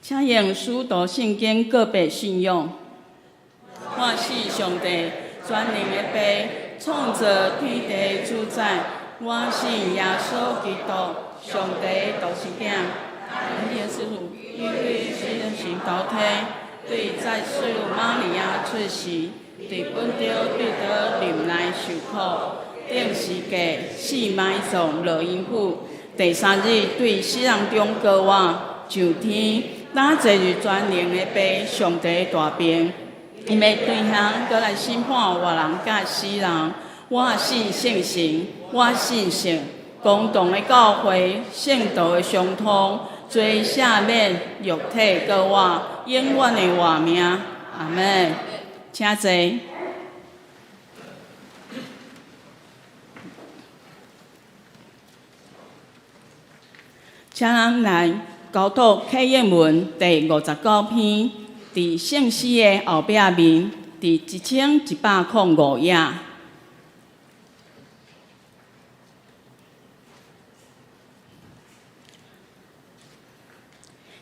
請用使徒聖經告白信仰。我信上帝，全能的父，創造天地的主宰。我信耶穌基督，上帝的獨生囝，耶穌因為聖神投胎，對在聖瑪利亞出世，佇本丟彼拉忍耐受苦，釘十架，死埋葬落陰府，第三日對死人中復活，上天，搭坐佇全能的父上帝大爿，伊欲對遐閣來審判活人佮死人。我信聖神，我信聖公同的教會，聖徒的相通，罪赦免，肉體復活，永遠的活命。阿們。請坐。請咱來交托啟應文第59篇，佇聖詩的後壁面，佇1105頁。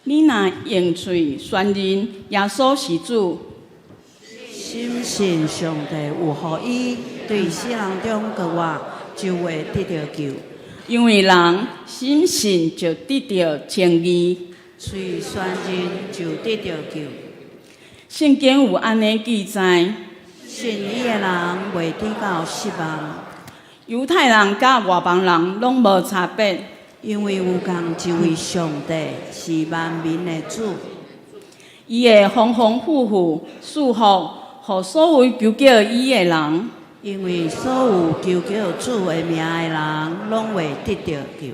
你若用喙宣認耶穌是主，深信上帝有予伊對死人中復活，就會得著救。因為人深信就得著稱義，喙宣認就得著救。聖經有按呢記載：信伊的人袂致到失望。猶太人佮外邦人攏無差別，因為有仝一位上帝是萬民的主。伊會豐豐富富賜福，予所有求叫伊的人。因為所有求叫主的名的人，攏會得著救。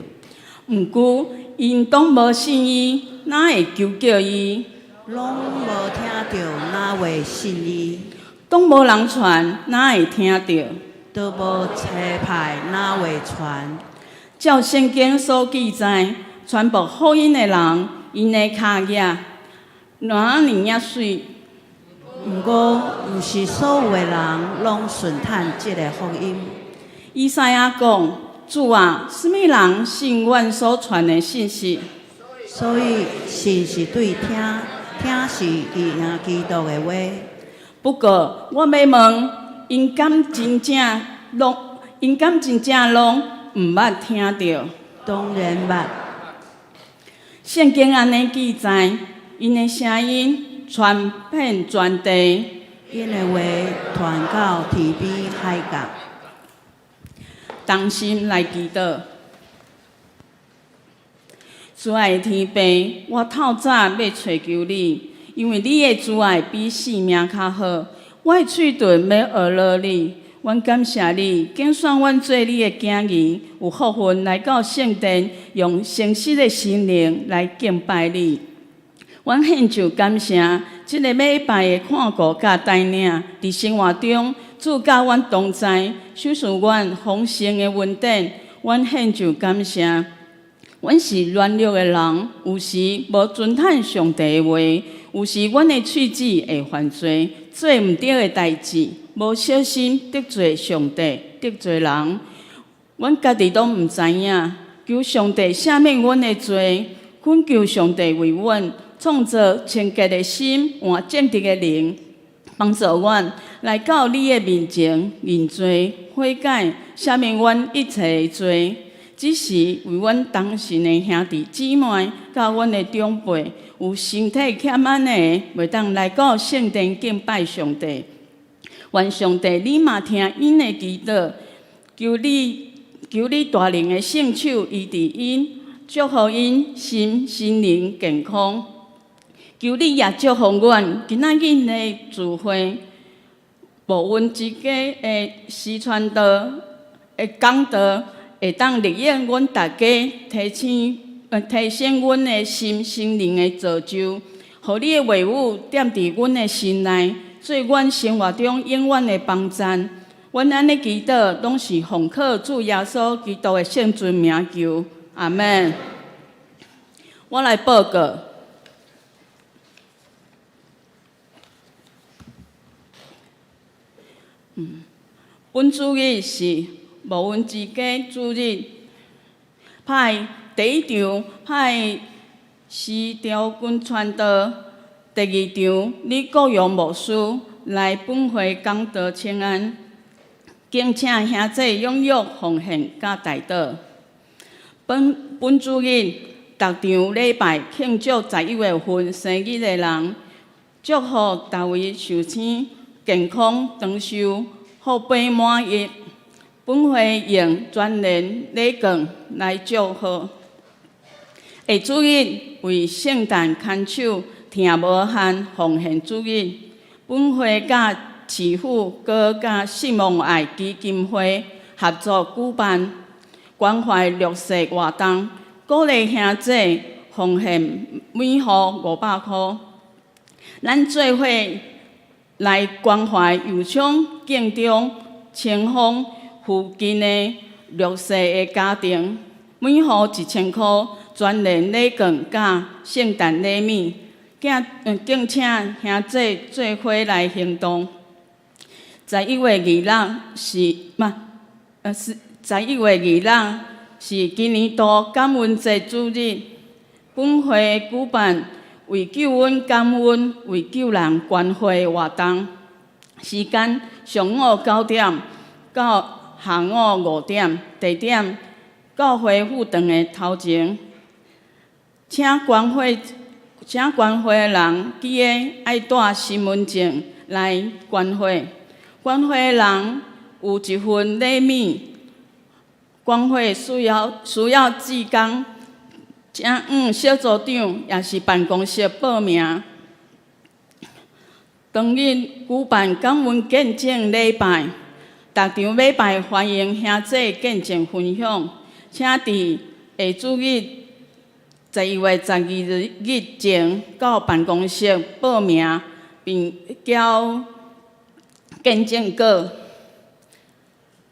毋過，𪜶攏無信伊，哪會求叫伊？攏無聽著，哪會信伊？攏無人傳，哪會聽著？都無差派，哪會傳？照聖經所記載，傳播福音的人，𪜶的跤跡偌爾仔媠。毋過，毋是所有的人攏順趁這个福音。以賽亞講：主啊，啥物人信阮所傳的信息？所以，信是對聽，聽是因基督的話。不過，我欲問，𪜶敢真正攏？𪜶敢真正攏毋捌聽著？當然捌。聖經按呢記載，𪜶的聲音傳遍全地，𪜶的話傳到天邊海角。同心來祈禱。慈愛的天父，我透早欲揣求你，因為你的慈愛比性命較好。我的喙唇欲學落你，阮感謝你，揀選阮做你的囝兒，有福分來到聖殿，用誠實的心靈來敬拜你。阮獻上感謝，這个禮拜的看顧佮帶領，佇生活中，主佮阮同在，賞賜阮豐盛的恩典。阮獻上感謝。阮是軟弱的人，有時無遵趁上帝的話，有時阮的喙舌會犯罪，做毋對的代誌，無小心得罪上帝，得罪人。阮家己攏毋知影，求上帝赦免阮的罪，懇求上帝為阮創造清潔的心，換正直的靈，幫助阮來到你的面前認罪悔改，赦免阮一切的罪。這是為阮同信的兄弟姊妹，佮阮的長輩有身體欠安的，袂當來到聖殿敬拜上帝。願上帝你嘛聽𪜶的祈禱，求你求你大能的聖手醫治𪜶，祝福𪜶身心靈健康。求你也祝福阮今仔日的聚會，牧恩之家的施傳道的講道，會當利用阮大家提升阮的心心靈的造就，予你的話語踮佇阮的心內，做阮生活中永遠的幫贊。阮按呢祈禱，攏是奉靠主耶穌基督的聖尊名求，阿們。我來報告。本主日是牧恩之家主日，拍第一場拍施兆君傳道。第二場李國榮牧師來本會講道請安，敬請兄弟踴躍奉獻佮代禱。本本主日，逐場禮拜慶祝11月份生日的人，祝福逐位壽星健康長壽、福杯滿溢。本會用全聯禮券來祝賀。下主日為聖誕牽手疼無限奉獻主日，本會佮市府閣佮信望愛基金會合作舉辦關懷弱勢活動，鼓勵兄弟奉獻每戶500箍。咱做伙來關懷右昌、建中、清風附近的弱勢的家庭，每戶1000箍全聯禮券佮聖誕禮物，敬請兄弟做伙來行動。11月26是嘛？是11月26是今年度感恩節主日，本會舉辦為救恩感恩、為救人關懷活動，時間上午9點到下午5點，地點教會副堂的頭前，請關懷的人記得愛帶身份證來關懷。關懷的人有一份禮物，關懷需要志工，請向小組長抑是辦公室報名。當日舉辦感恩見證禮拜，逐場禮拜歡迎兄弟見證分享，請佇下主日11月12日前到辦公室報名，並交見證稿。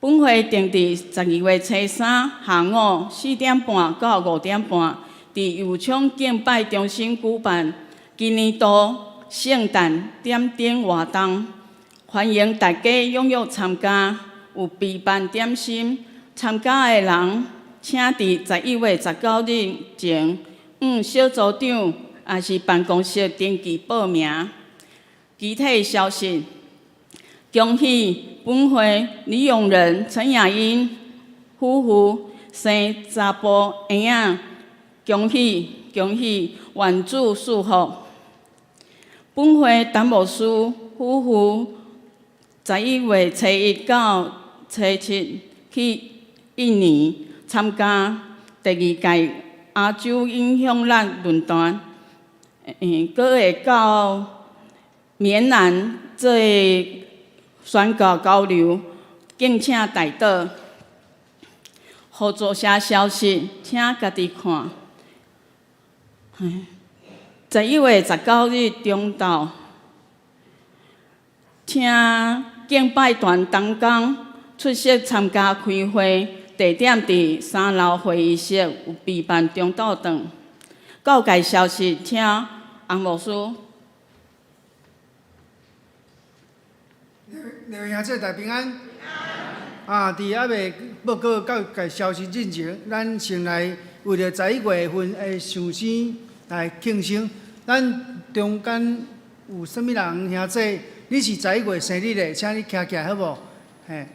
本會定佇12月初三下午4點半到5點半，佇右昌敬拜中心舉辦今年度聖誕點燈活動，歡迎大家踴躍參加，有備辦點心。參加的人，請佇11月19日前，向小組長抑是辦公室登記報名。其他消息，恭喜本會李永仁、陳雅英夫婦生查埔嬰仔，恭喜恭喜，願主賜福。本會陳牧師夫婦11月初一到初七去印尼參加第二屆亞洲影響力論壇，閣會到棉蘭做宣教交流，敬請代禱。合作社消息，請家己看。11月19日中晝，請敬拜團同工出席參加開會，地點佇三樓會議室，有備辦中晝頓。教界消息，請洪牧師。兩位兄弟大平安。啊，佇猶未報告教界消息進前，咱先來為著11月份的壽星來慶生。咱中間有啥物人兄弟？你是十一月生日的，請你徛起來好無？嘿，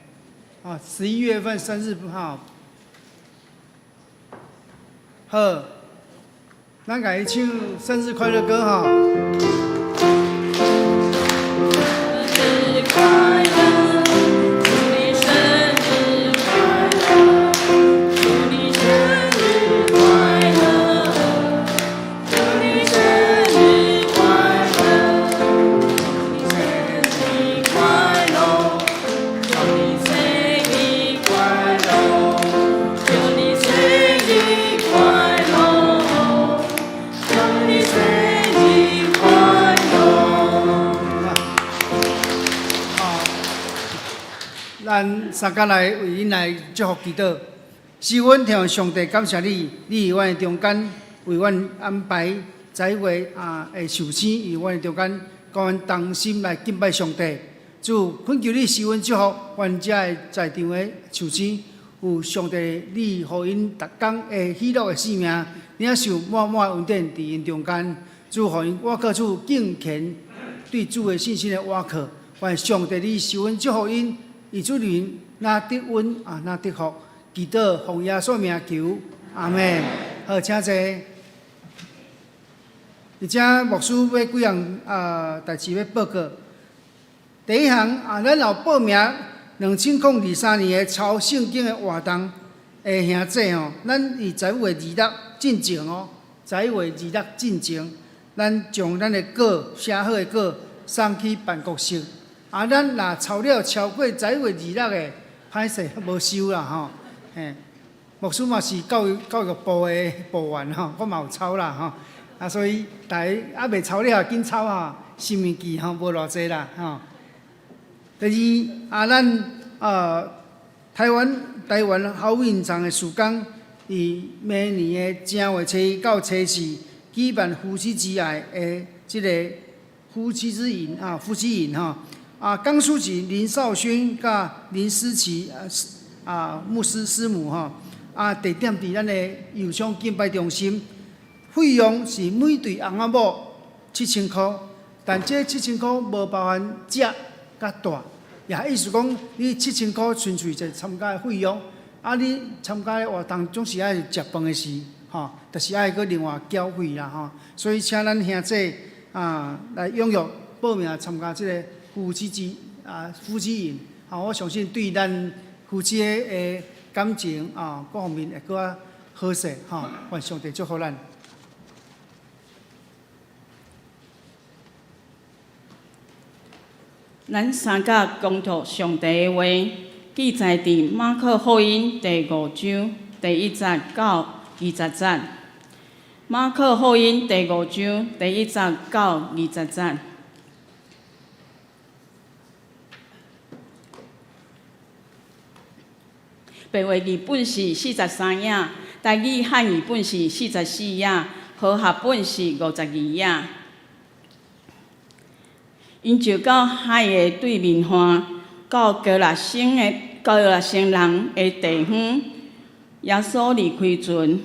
啊，11月份生日哈。好，咱共伊唱生日快樂歌哈。生日快樂，祝你生日快樂，祝你生日快樂，祝你生日快樂，祝你生日快樂，祝你生日快樂，祝你生日快樂，祝你生日快樂。啊，咱三工來為𪜶來祝福祈禱。是阮向上帝感謝你，你佇阮的中間為阮安排十一月啊的壽星，佇阮的中間，佮阮同心來敬拜上帝。主，懇求你賜阮祝福，阮遮的在場的壽星，有上帝，你予𪜶逐工的喜樂的生命，領受滿滿的恩典佇𪜶中間，主予𪜶倚靠主敬虔對主的信心的倚靠。願上帝你受恩祝福𪜶，以主靈若得恩啊，若得福，祈禱奉耶穌名求，阿們。好，請坐。而且牧師欲幾項啊代誌欲報告。第一項啊，咱有報名2023年的抄聖經的活動的兄姊吼，咱佇11月26進前哦，11月26進前，咱將咱的稿寫好的稿送去辦公室。啊，咱若抄了超過十一月二六的，歹勢無收啦吼。嘿，牧師嘛是教育部的部員吼，我嘛有抄啦吼。啊，所以大家猶未抄了，緊抄吼，新物記吼無偌濟啦吼。第二啊，咱台灣好運藏的事工，佇明年的正月初一到初四舉辦夫妻之愛的這个夫妻之營啊，夫妻營吼。啊，江書記林少勳佮林思琪啊牧師師母吼，啊地點佇咱的右昌敬拜中心，費用是每對翁仔某7000箍，但這七千箍無包含食佮住，也意思講你七千箍純粹就參加費用，啊你參加的活動總是愛食飯的事，吼，就是愛閣另外繳費啦吼，所以請咱兄姊啊來踴躍報名參加這个夫妻營，啊，我相信對咱夫妻的感情啊各方面會閣較好勢吼，願上帝祝福咱。咱三甲恭讀上帝的話，記載佇馬可福音第五章第一節到20節。馬可福音第五章第一節到20節。白話字本是43頁，台語漢語本是44頁，和合本是52頁。𪜶就到海的對面岸，到歌拉生人的地方。耶穌離開船，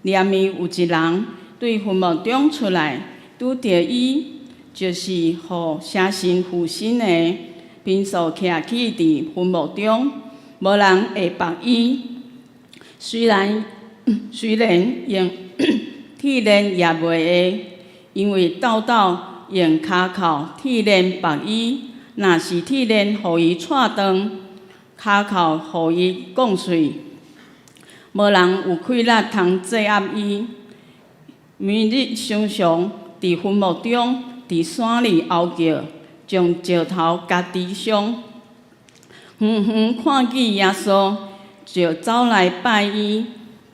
憐憫有一人對墳墓中出來，拄著伊，就是予邪神附身的，貧素徛起佇墳墓中，無人會縛伊。雖然用鐵鏈也袂會，因為斗斗用跤銬鐵鏈縛伊，若是鐵鏈予伊掣斷，跤銬予伊摃碎，無人有氣力通制壓伊。每日常常佇墳墓中，佇山裡嚎叫，將石頭共跌傷。遠遠看見耶穌，就走來拜伊，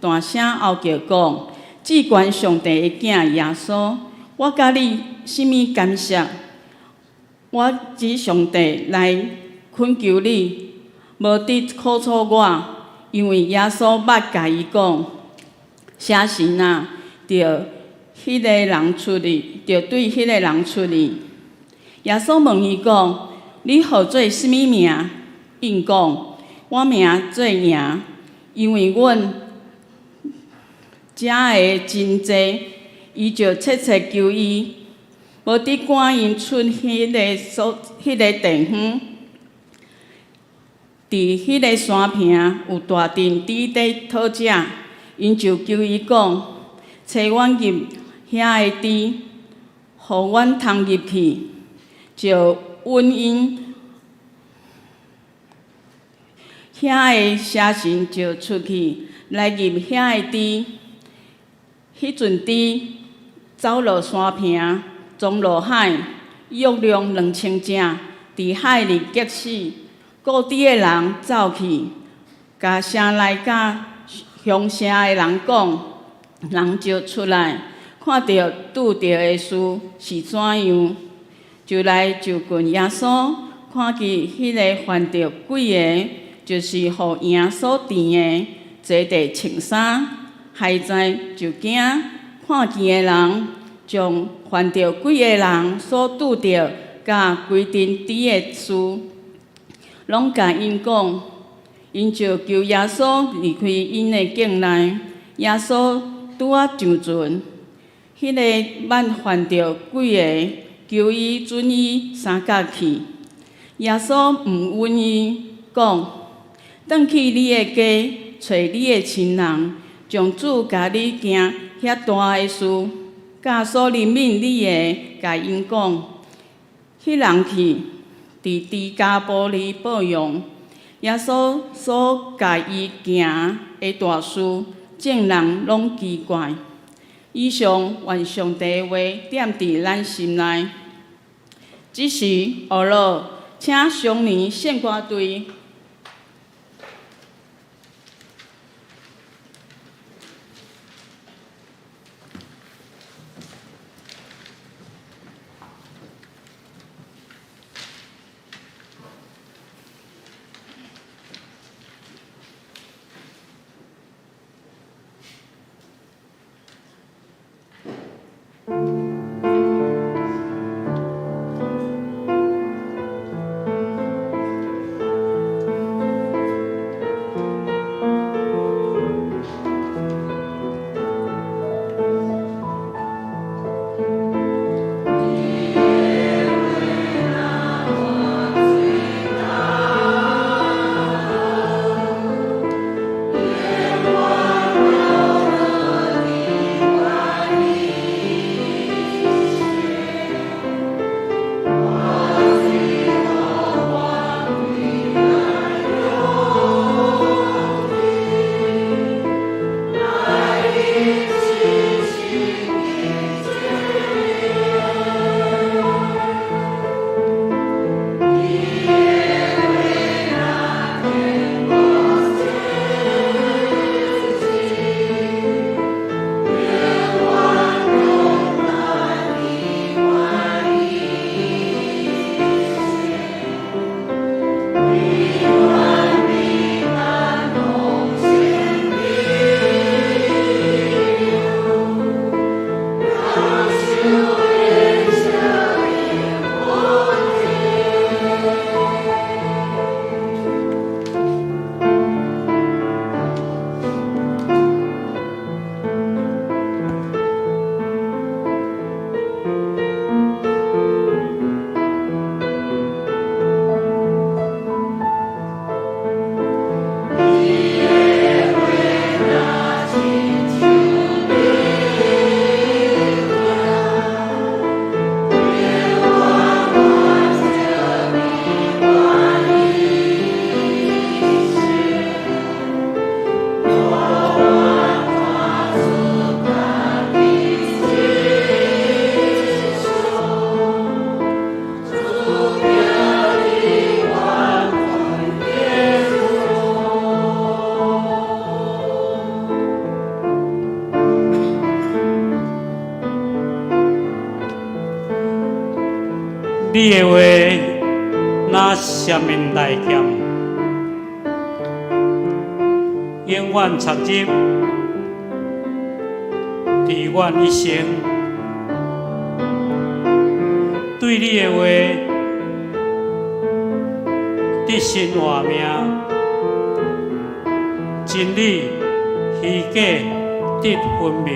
大聲嚎叫講：至懸上帝的囝耶穌，我佮你啥物干涉？我指上帝來懇求你，無得苦楚我，因為耶穌捌共伊講：邪神啊，著彼个人出去，著對彼个人出去。耶穌問伊講：你號做啥物名？應講：我名做營，因為阮遮的真濟。伊就切切求伊，無得趕𪜶出彼个地方。佇彼个山坪有大陣豬佇討食，𪜶就求伊講：差阮入遐个豬，予阮通入去，就允𪜶。遐个邪神就出去，來入遐个豬。彼陣豬走落山坪，衝落海，約量2000隻，佇海裡激死。顧豬的人走去，共城內佮鄉下的人講，人就出來，看著拄著的事是怎樣，就來就近耶穌，看見彼个犯著鬼的，就是予嬰所治的，坐佇穿衫，害在就驚。看見的人將犯著鬼的人所拄著佮規陣豬的事，攏共𪜶講。𪜶就求耶穌離開𪜶的境內。耶穌拄仔上船，彼个晚犯著鬼的，求伊准伊相佮去。耶穌毋允伊，講：轉去你的家，揣你的親人，將主共你行遐大的事，佮所憐憫你的，共𪜶講。彼人去，佇低加波利報揚，耶穌所共伊行的大事，眾人攏奇怪。以上願上帝的話踮佇咱心內。這時，俄羅請少年聖歌隊。你的話若雙面利劍，永遠插入佇阮一生。對你的話，得生活命，真理虛假得分明。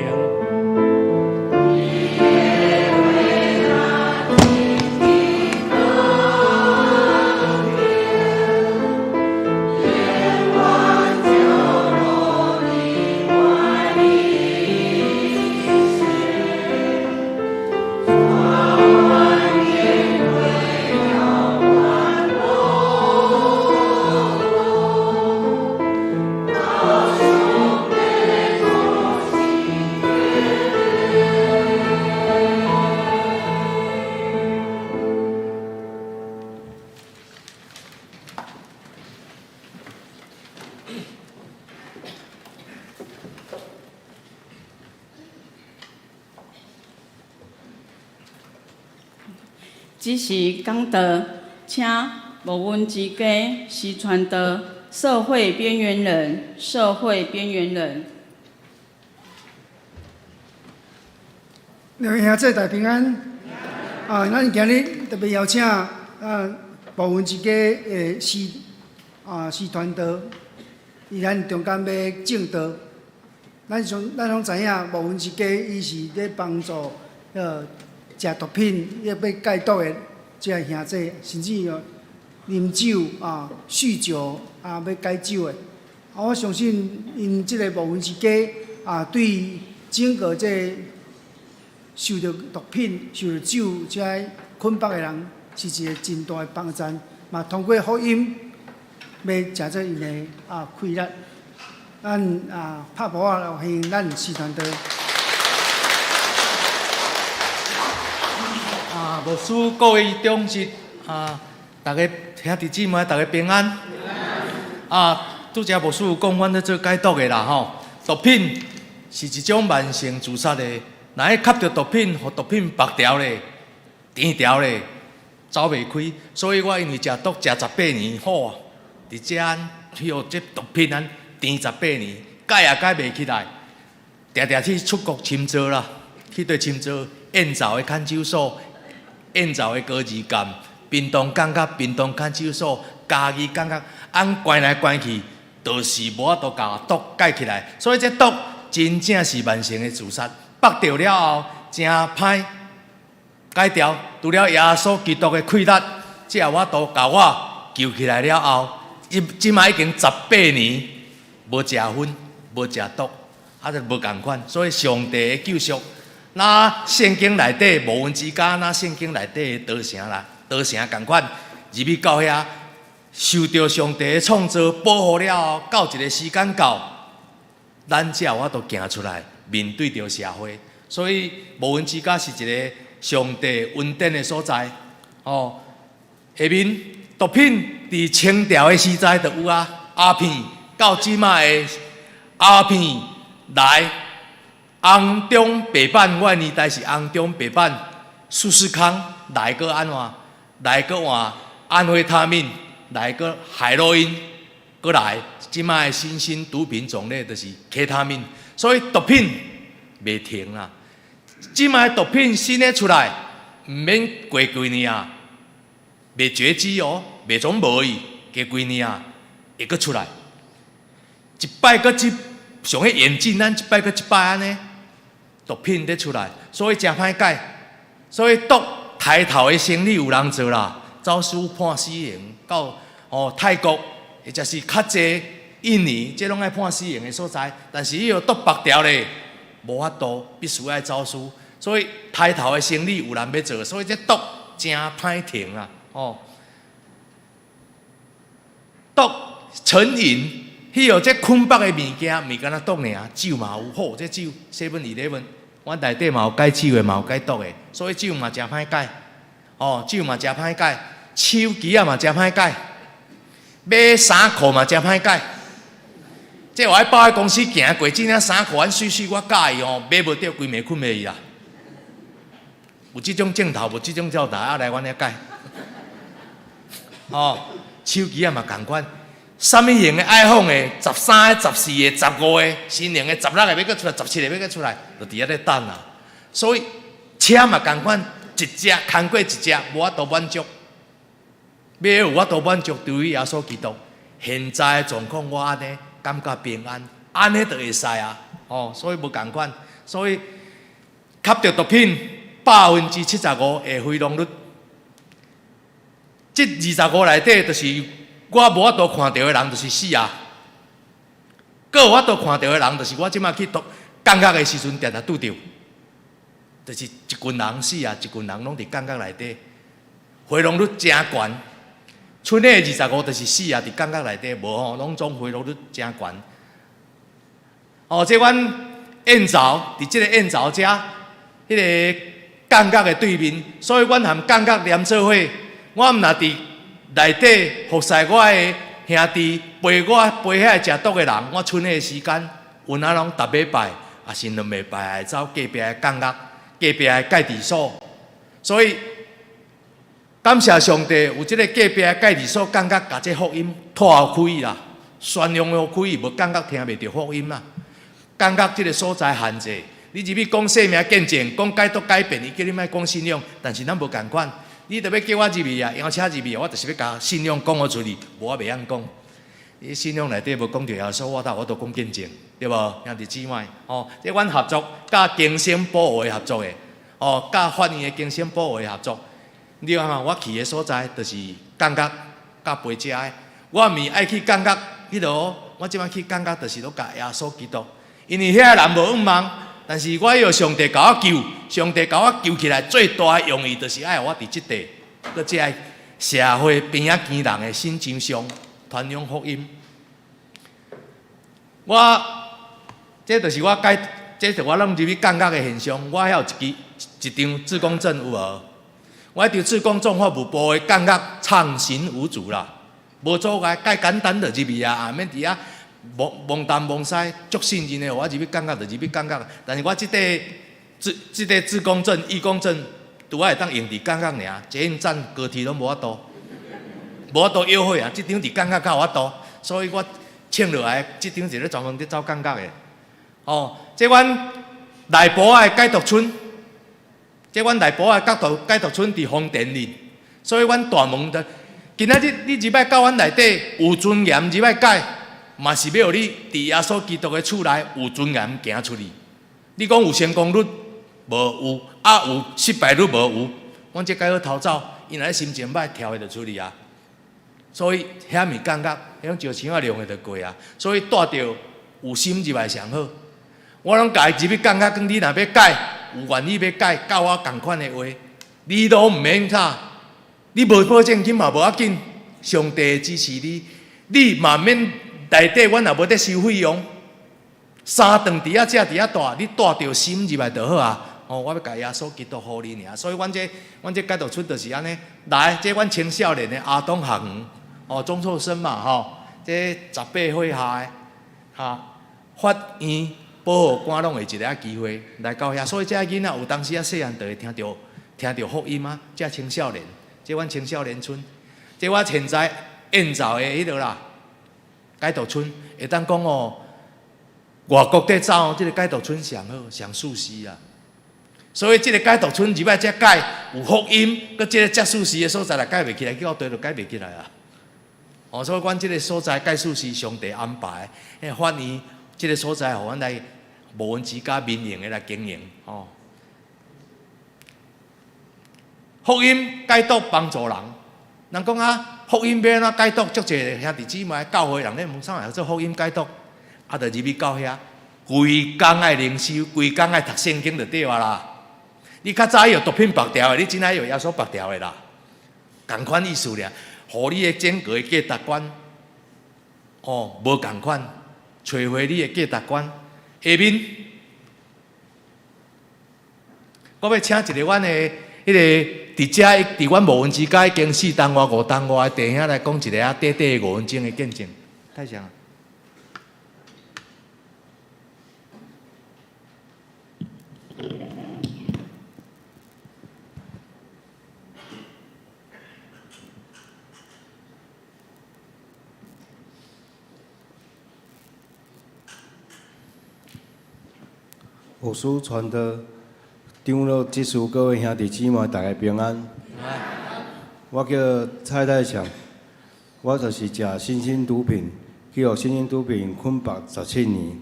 這時講道，請無阮之家徐傳道，社會邊緣人，社會邊緣人。兩位兄弟大平安。啊，咱今日特別邀請啊，無阮之家的徐傳道伊咱中間欲證道。咱上咱攏知影，牧魂之家伊是咧幫助食毒品、欲戒毒的這个兄弟，甚至哦啉酒啊、酗酒啊，欲戒酒的。啊，我相信𪜶這个牧魂之家啊，對整個這个受著毒品、受著酒這个捆綁的人，是一个真大的幫助。嘛，通過福音，欲成做𪜶的啊氣力。咱啊拍鼓仔來歡迎咱師傳道。啊，牧師各位長執啊，逐家兄弟姊妹，逐家平安。啊，拄才牧師有講，阮咧做解毒的啦吼。毒品是一種慢性自殺的，若欲吸著毒品，予毒品縛牢咧，纏牢咧，走袂開。所以我因為食毒食十八年，好啊，佇遮去予這毒品按纏十八年，改也改袂起來，定定去出國深造啦，去佗深造，燕巢的看守所，燕巢的高二監，屏東監獄，屏東看守所，嘉義監獄，按關來關去，就是無法度共毒戒起來。所以這毒真正是慢性的自殺，縛著了後，誠歹解掉。除了耶穌基督的氣力，才有法度共我救起來了後，這擺已經十八年無食薰，無食毒，啊，就無仝款。所以上帝的救贖，若聖經內底牧魂之家，若聖經內底的道成啦，道成仝款入去到遐，受著上帝的創造保護了後，到一個時間到，咱才有法度行出來面對著社會。所以牧魂之家是一個上帝恩典的所在。哦，下面毒品佇清朝的時代就有啊，鴉片到這擺的鴉片來紅中白板，我的年代是紅中白板，富士康來閣按怎？來閣換安非他命，來閣海洛因，閣來這擺的新興毒品種類就是 K 他命，所以毒品袂停啊！這擺毒品新的出來，毋免過幾年啊，袂絕跡哦，袂總無去，過幾年啊，會閣出來。一擺閣一上彼演進，咱一擺閣一擺按呢，毒品咧出來，所以誠歹改。所以毒刣頭的生理有人做啦，走私判死刑到哦泰國，或者是較濟印尼，這攏愛判死刑的所在。但是伊予毒縛牢咧，無法度，必須愛走私。所以刣頭的生理有人欲做，所以這毒誠歹停啊！哦，毒成癮。彼予這捆綁的物件，毋是干焦毒爾，酒嘛有好，這酒 Seven Eleven，阮內底嘛有戒酒的，嘛有戒毒的，所以酒嘛誠歹戒，哦，酒嘛誠歹戒，手機仔嘛誠歹戒，買衫褲嘛誠歹戒。這我喺保險公司行過，這領衫褲按媠媠，我佮意哦，買無著，規暝睏袂去啦。有這種鏡頭，無這種照台，啊來阮遐改。哦，手機仔嘛仝款。啥物型的 iPhone 的，13个、14个、15个，新型的16个欲閣出來，17个欲閣出來，就佇遐咧等啊。所以車嘛仝款，一隻牽過一隻，無法度滿足。欲有法度滿足，除非耶穌基督。現在的狀況我按呢感覺平安，按呢就會使啊。哦，所以無仝款，所以吸著毒品75%的回籠率，這25內底就是。我無法度看著的人就是死啊！閣有法度看著的人，就是我這擺去毒監獄的時陣，定定拄著，就是一群人死啊，一群人攏佇監獄內底，回籠率誠懸。賰的25就是死啊，佇監獄內底無吼，攏總回籠率誠懸。哦，這阮燕巢佇這个燕巢遮，彼个監獄的對面，所以阮和監獄連做伙，我毋若佇內底服侍我的兄弟，陪我陪遐個食毒的人，我賰的時間，有哪攏逐禮拜，抑是兩禮拜會走隔壁的監獄，隔壁的戒治所。所以感謝上帝，有這个隔壁的戒治所監獄，共這福音拖開啦，宣揚予開，無監獄聽袂著福音啦。監獄這个所在限制，你入去講生命見證，講解毒改變，伊叫你莫講信仰，但是咱無仝款。你著欲叫我入去啊，邀請入去，我就是欲共信仰講予出去，無我袂曉講。你信仰內底無講著耶穌，我哪有法度講見證，對無？兄弟姊妹，吼，這阮合作，佮更生保護的合作的，哦，佮法院的更生保護的合作。你看嘛，我去的所在就是監獄佮陪食的，我毋是愛去監獄彼落，我這擺去監獄就是咧共耶穌基督，因為遐人無向望，但是我予上帝共我救，上帝共我救起來，最大的用意就是愛予我佇這地，閣這个社會邊仔墘人的心情上傳揚福音。我這就是我解，這就我攏入去監獄的現象。我遐有一支一張志工證有無？我迄張志工證法務部的監獄暢行無阻啦，無阻礙，介簡單就入去啊，也免佇遐摸摸東摸西，足信任的，我入去監獄就入去監獄。但是我這塊志這塊志工證、義工證，拄仔會當用佇監獄爾，捷運站、高鐵攏無法度，無法度約會啊！這張佇監獄較有法度，所以我穿落來，這張是咧專門佇走監獄的。哦，這阮內埔的戒毒村，這阮內埔的戒毒戒毒村佇豐田里，所以阮大門的今仔日你入來到阮內底有尊嚴入來改，嘛是欲予你佇耶穌基督的厝內有尊嚴行出去。你講有成功率？無有，啊有失敗率無有。阮這改好逃走，伊若咧心情歹，跳下就出去啊。所以遐物感覺，彼種石牆仔量的就過啊。所以帶著有心入來上好。我攏共伊入去感覺，講你若欲改，有願意欲改，佮我仝款的話，你都毋免啥，你無保證金嘛無要緊，上帝會支持你，你嘛免內底，阮也無佇收費用。三頓佇遐食，佇遐蹛，你帶著心入來就好啊。哦，我欲共耶穌基督予你爾，所以阮這阮這戒毒村就是按呢。來，這阮青少年的亞東學園，哦，中輟生嘛，吼，這18歲下的，哈，法院保護官攏會一个機會來到遐，所以這囡仔有當時仔細漢就會聽著聽著福音啊。這青少年，這阮青少年村，這我現在燕巢的彼落啦，戒毒村會當講哦，外國佇走，這個戒毒村上好，上舒適啊。所以這個戒毒村入來遮改有福音，閣這個遮舒適的所在來改袂起來，叫我對就改袂起來啊。哦，所以阮這個所在蓋舒適，上帝安排，彼法院這個所在，予阮來無人之家民營的來經營。哦，福音解毒幫助人，人講啊，福音欲按怎解毒？足濟兄弟姊妹、教會人咧問啥物叫做福音解毒？啊，就入去到遐，規工愛靈修，規工愛讀聖經就對啊啦。你較早予毒品縛牢的，你真愛予耶穌縛牢的啦。仝款意思爾，予你的整個的價值觀，哦，無仝款，摧毀你的價值觀。下面，我欲請一个阮的彼个佇遮佇阮無人之家已經四冬外五冬外的弟兄來講一个啊短短的5分鐘的見證。太祥。牧師傳道、長老、執事各位兄弟姊妹，大家平安。我叫蔡太祥，我就是食新興毒品，去予新興毒品捆綁17年。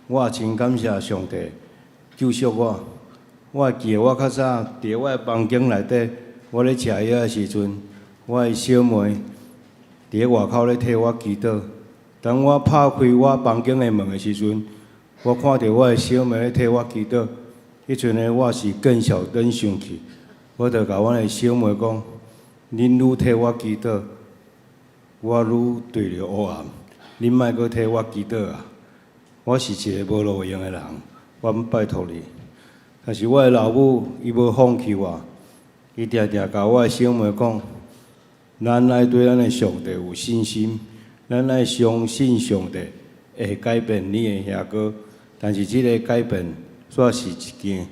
我也真感謝上帝救贖我。我會記得我較早佇我的房間內底，我咧食藥的時陣，我的小妹佇咧外口咧替我祈禱。當我拍開我房間的門的時陣，我看著我的小妹咧替我祈禱。彼陣呢，我是見笑轉生氣，我就共阮的小妹講：恁愈替我祈禱，我愈墜入黑暗。恁莫閣替我祈禱啊！我是一个無路用的人，我拜託你。但是我的老母伊無放棄我，伊定定共我的小妹講：咱愛對咱的上帝有信心，咱愛相信上帝會改變你的兄哥。但是這个改變煞是一件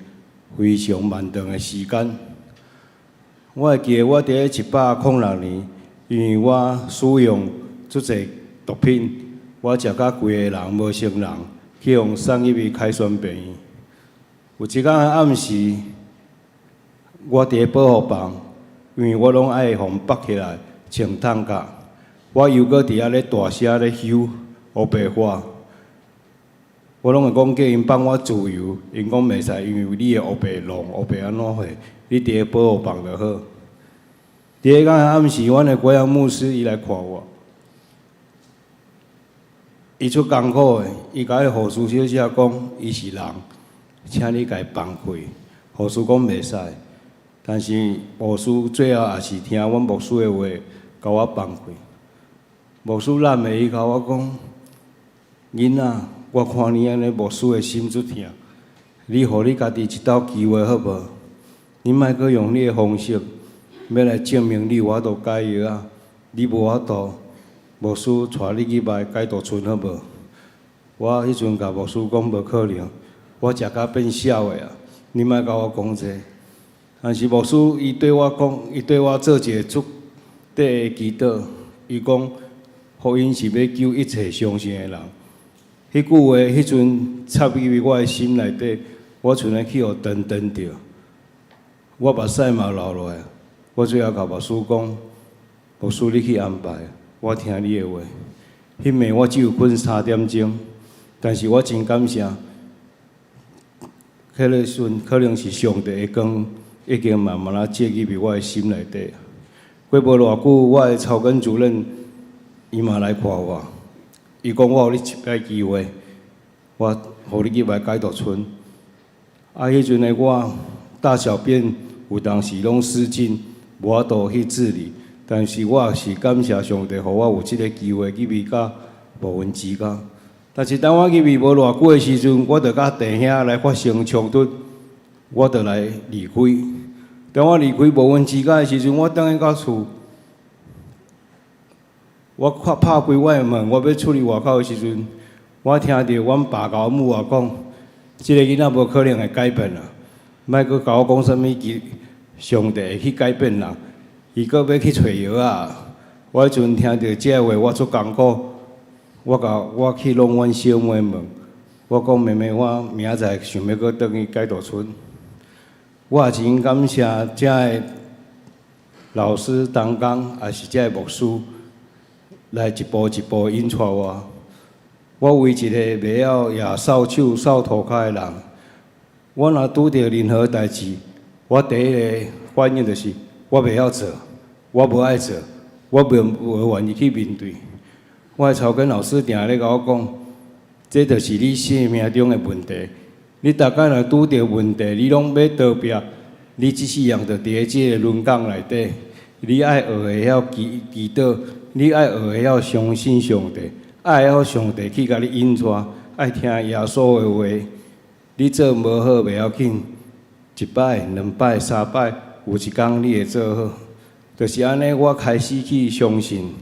非常漫長的時間。我會記得我佇咧106年，因為我使用足濟毒品，我食甲規个人無成人，去予送入去開山病院。有一工暗時，我佇咧保護房，因為我攏愛予綁起來穿筒甲。我猶閣佇遐咧大聲咧吼烏白話。我攏會講叫𪜶放我自由，𪜶講袂使，因為你會烏白弄烏白按怎貨，你佇咧保護房就好。佇彼工暗時，阮的國陽牧師伊來看我，伊出艱苦的，伊共彼個護士小姐講，伊是人，請你共伊放開。護士講袂使，但是護士最後也是聽阮牧師的話，共我放開。牧師攬的伊共我講，囡仔，我看你按呢牧師的心足疼，你予你家己一道機會好無？你莫閣用你的方式，欲來證明你有法度改藥仔，你無法度，牧師帶你去䆀解毒村好無？我彼陣共牧師講無可能，我食甲變痟的啊！你莫共我講這個。但是牧師伊對我講，伊對我做一个足短的祈禱，伊講福音是欲救一切相信的人。彼句話彼陣插入去我的心內底，我賰咧去予斷斷著，我目屎嘛流落來。我最後共牧師講，牧師你去安排，我聽你的話。彼暝我只有睏3點鐘，但是我真感謝，彼个時陣可能是上帝的光已經慢慢仔照入去我的心內底。過無偌久，我的草根主任伊嘛來看我，伊講我予你一擺機會，我予你去䆀解毒村。啊，彼陣的我大小便有當時攏失禁，無法度去自理。但是我也是感謝上帝，予我有這个機會去䆀到無恩之家。但是當我入去無偌久的時陣，我就佮弟兄來發生衝突，我就來離開。當我離開無恩之家的時陣，我轉去到厝，我拍拍開我的門，我欲出去外口的時陣，我聽著阮爸共阮母仔講，這个囡仔無可能會改變啦，莫閣共我講啥物上帝會去改變人，伊閣欲去揣藥仔。我彼陣聽著這話，我足艱苦。我共我去挵阮小妹問，我講妹妹，我明仔載想欲閣轉去解毒村。我也真感謝遮个老師同工，也是遮个牧師，來一步一步引帶我。我為一個袂曉舉掃手、掃塗跤的人，我若拄著任何代誌，我第一个反應就是我袂曉做，我無愛做，我無願意去面對。我的草根老師定咧共我講，這就是你生命中的問題。你逐擺若拄著問題，你攏欲逃避，你這世人就佇咧這个輪崗內底。你愛學會曉祈禱，你愛學會曉相信上帝，愛會曉上帝去共你引帶，愛聽耶穌的話。你做無好袂要緊，一擺、兩擺、三擺，有一工你會做好。就是按呢，我開始去相信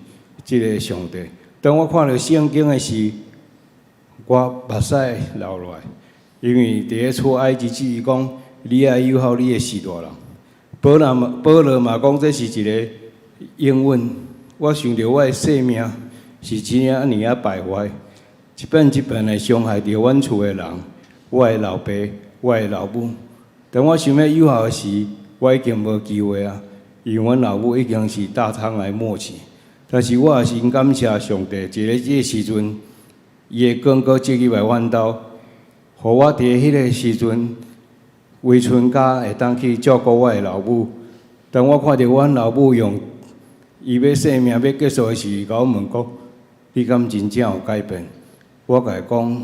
這个上帝。當我看著聖經的時，我目屎流落來，因為佇咧出埃及記講，你愛友好你的序大人。保羅嘛講這是一个應允。我想著我的生命是這按呢仔敗壞，一遍一遍的傷害著阮厝的人，我的老爸、我的老母。當我想欲友好的時，我已經無機會啊，因為阮老母已經是大腸癌末期。但是我也是感謝上帝，佇咧這个時陣，伊的光閣照入來阮兜，予我佇彼个時陣，回春家會當去照顧我的老母。當我看著阮老母用伊欲生命欲結束的時，共我問講：你敢真正有改變？我共伊講，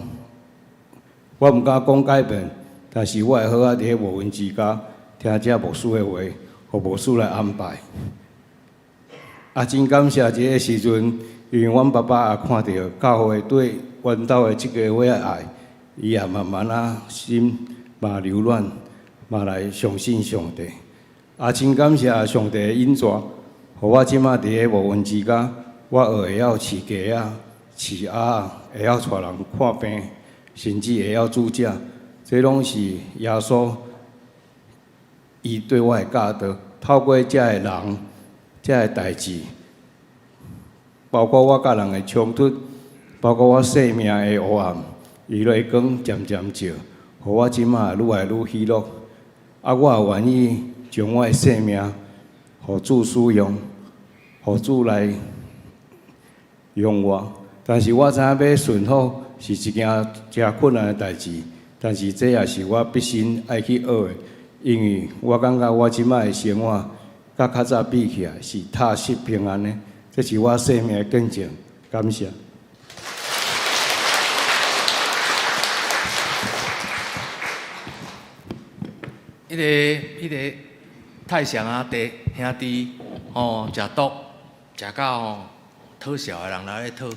我毋敢講改變，但是我會好好佇咧無恩之家聽這牧師的話，予牧師來安排。啊，真感謝這个時陣，因為阮爸爸也看著教會對阮兜的這个伙仔愛，伊也慢慢仔心嘛柔軟，嘛來相信上帝。啊，真感謝上帝的引帶，予我這馬佇咧無恩之家，我學會曉飼雞仔、飼鴨仔，會曉帶人看病，甚至會曉煮食，這攏是耶穌伊對我的教導，透過遮个人、遮个代誌，包括我佮人的衝突，包括我生命的黑暗，伊的光漸漸照，予我這馬愈來愈喜樂。啊，我也願意將我的生命予主使用，予主來用我。但是我知影欲順服是一件誠困難的代誌，但是這也是我畢生愛去學的，因為我感覺我這擺的生活，佮較早比起來是踏實平安的，這是我生命的見證。感謝。彼個泰祥啊，弟兄弟吼，食毒食到吼，討笑的人來咧討。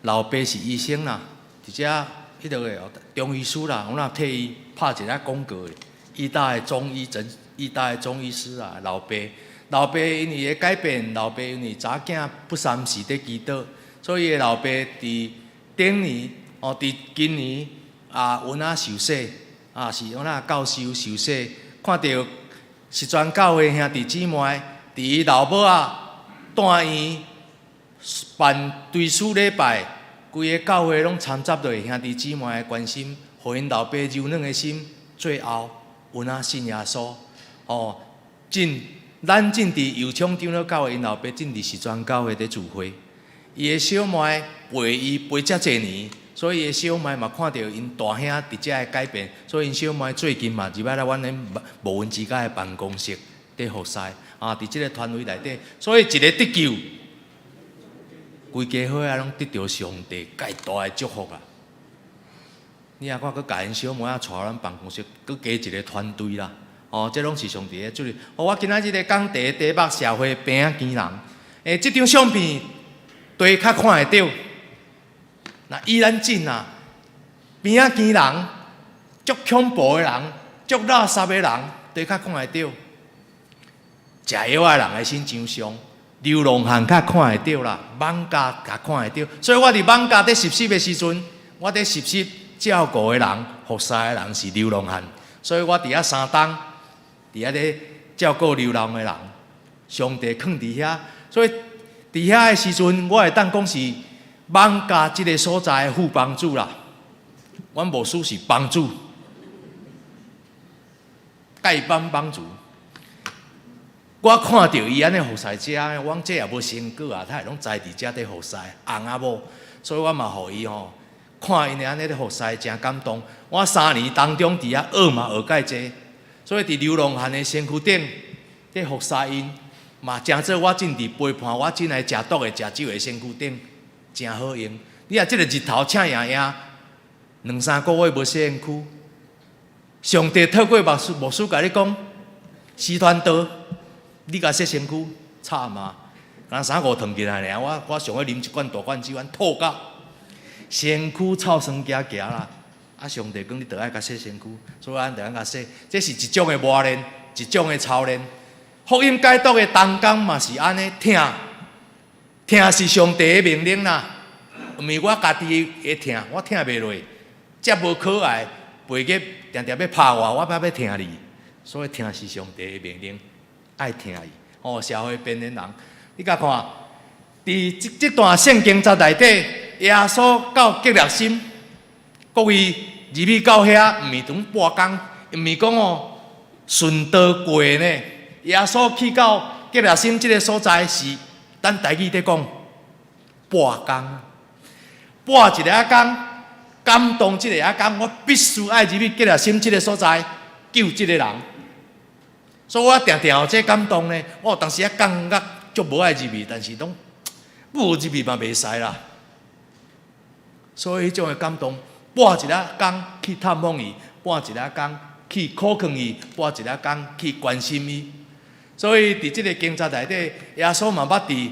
老爸是醫生啦，佇遮彼落個中醫師啦，阮也替伊拍一下廣告的。醫大的中醫診，醫大的中醫師啊，老爸，老爸因為的改變，老爸因為查囝不三時佇祈禱，所以伊的老爸佇頂年哦，佇今年啊，有哪受洗啊，是有哪教授受洗，看著是全教會兄弟姊妹佇伊老母仔住院辦追思禮拜，規个教會攏摻雜落兄弟姊妹的關心，予𪜶老爸柔軟的心，最後有哪信耶穌哦，進咱進佇右昌長老教會，𪜶老爸進佇是全教會佇聚會，伊的小妹陪伊陪遮濟年，所以伊的小妹嘛看著𪜶大兄佇遮的改變，所以𪜶小妹最近嘛入來阮的牧恩之家的辦公室佇服侍啊，佇這个團隊內底，所以一个得救。規家伙仔攏得著上帝蓋大的祝福啊！你若看，閣共𪜶小妹仔帶阮辦公室，閣加一个團隊啦。哦，這攏是上帝的祝福。哦，我今仔日咧講題題目社會病仔驚人。這張相片對較看會著。若以咱進啊，病仔驚人，足恐怖的人，足垃圾的人，對較看會著。食藥仔的人的身上傷。流浪漢較看會著啦，艋舺較看會著，所以我佇艋舺佇實習的時陣，我佇實習照顧的人、服侍的人是流浪漢，所以我佇遐三冬，佇遐咧照顧流浪的人，上帝囥佇遐，所以佇遐的時陣，我會當講是艋舺這个所在的副幫主啦。阮牧師是幫主，丐幫幫主。我看著伊按呢服侍遮，我講這也無成果啊，他會攏知佇遮佇服侍翁仔某，所以我嘛予伊吼看𪜶按呢咧服侍，誠感動。我3年當中佇遐學嘛學蓋濟，所以佇流浪漢的身軀頂佇服侍𪜶，嘛誠做我進佇陪伴我進來食毒的、食酒的身軀頂，誠好用。你若這個日頭赤炎炎，兩三個月無洗身軀，上帝透過牧師牧師共你講，時傳道。你共洗身軀，慘啊！敢若三五頓起來爾，我我上欲啉一罐大罐酒，按吐甲身軀臭酸行行啦。啊，上帝講你著愛共洗身軀，所以咱著按共洗。這是一種的磨練，一種的操練。福音解毒的同工嘛是按呢，疼，疼是上帝的命令啦，毋是我家己的疼，我疼袂落，遮無可愛，背日定定欲拍我，我才欲疼你。所以疼是上帝的命令。愛疼伊，哦，社會邊緣人，你共看，佇這這段聖經節內底，耶穌到革拉森，各位入去到遐，毋是當半工，毋是講哦順道過呢。耶穌去到革拉森這个所在是，咱台語佇講半工，半一个工，感動這个工，我必須愛入去革拉森這个所在救這个人。所以我定定有這感動呢。我有當時啊感覺足無愛入去，但是攏無入去嘛袂使啦。所以彼種的感動，半一仔工去探訪伊，半一仔工去苦勸伊，半一仔工去關心伊。所以佇這个經節內底，耶穌嘛捌佇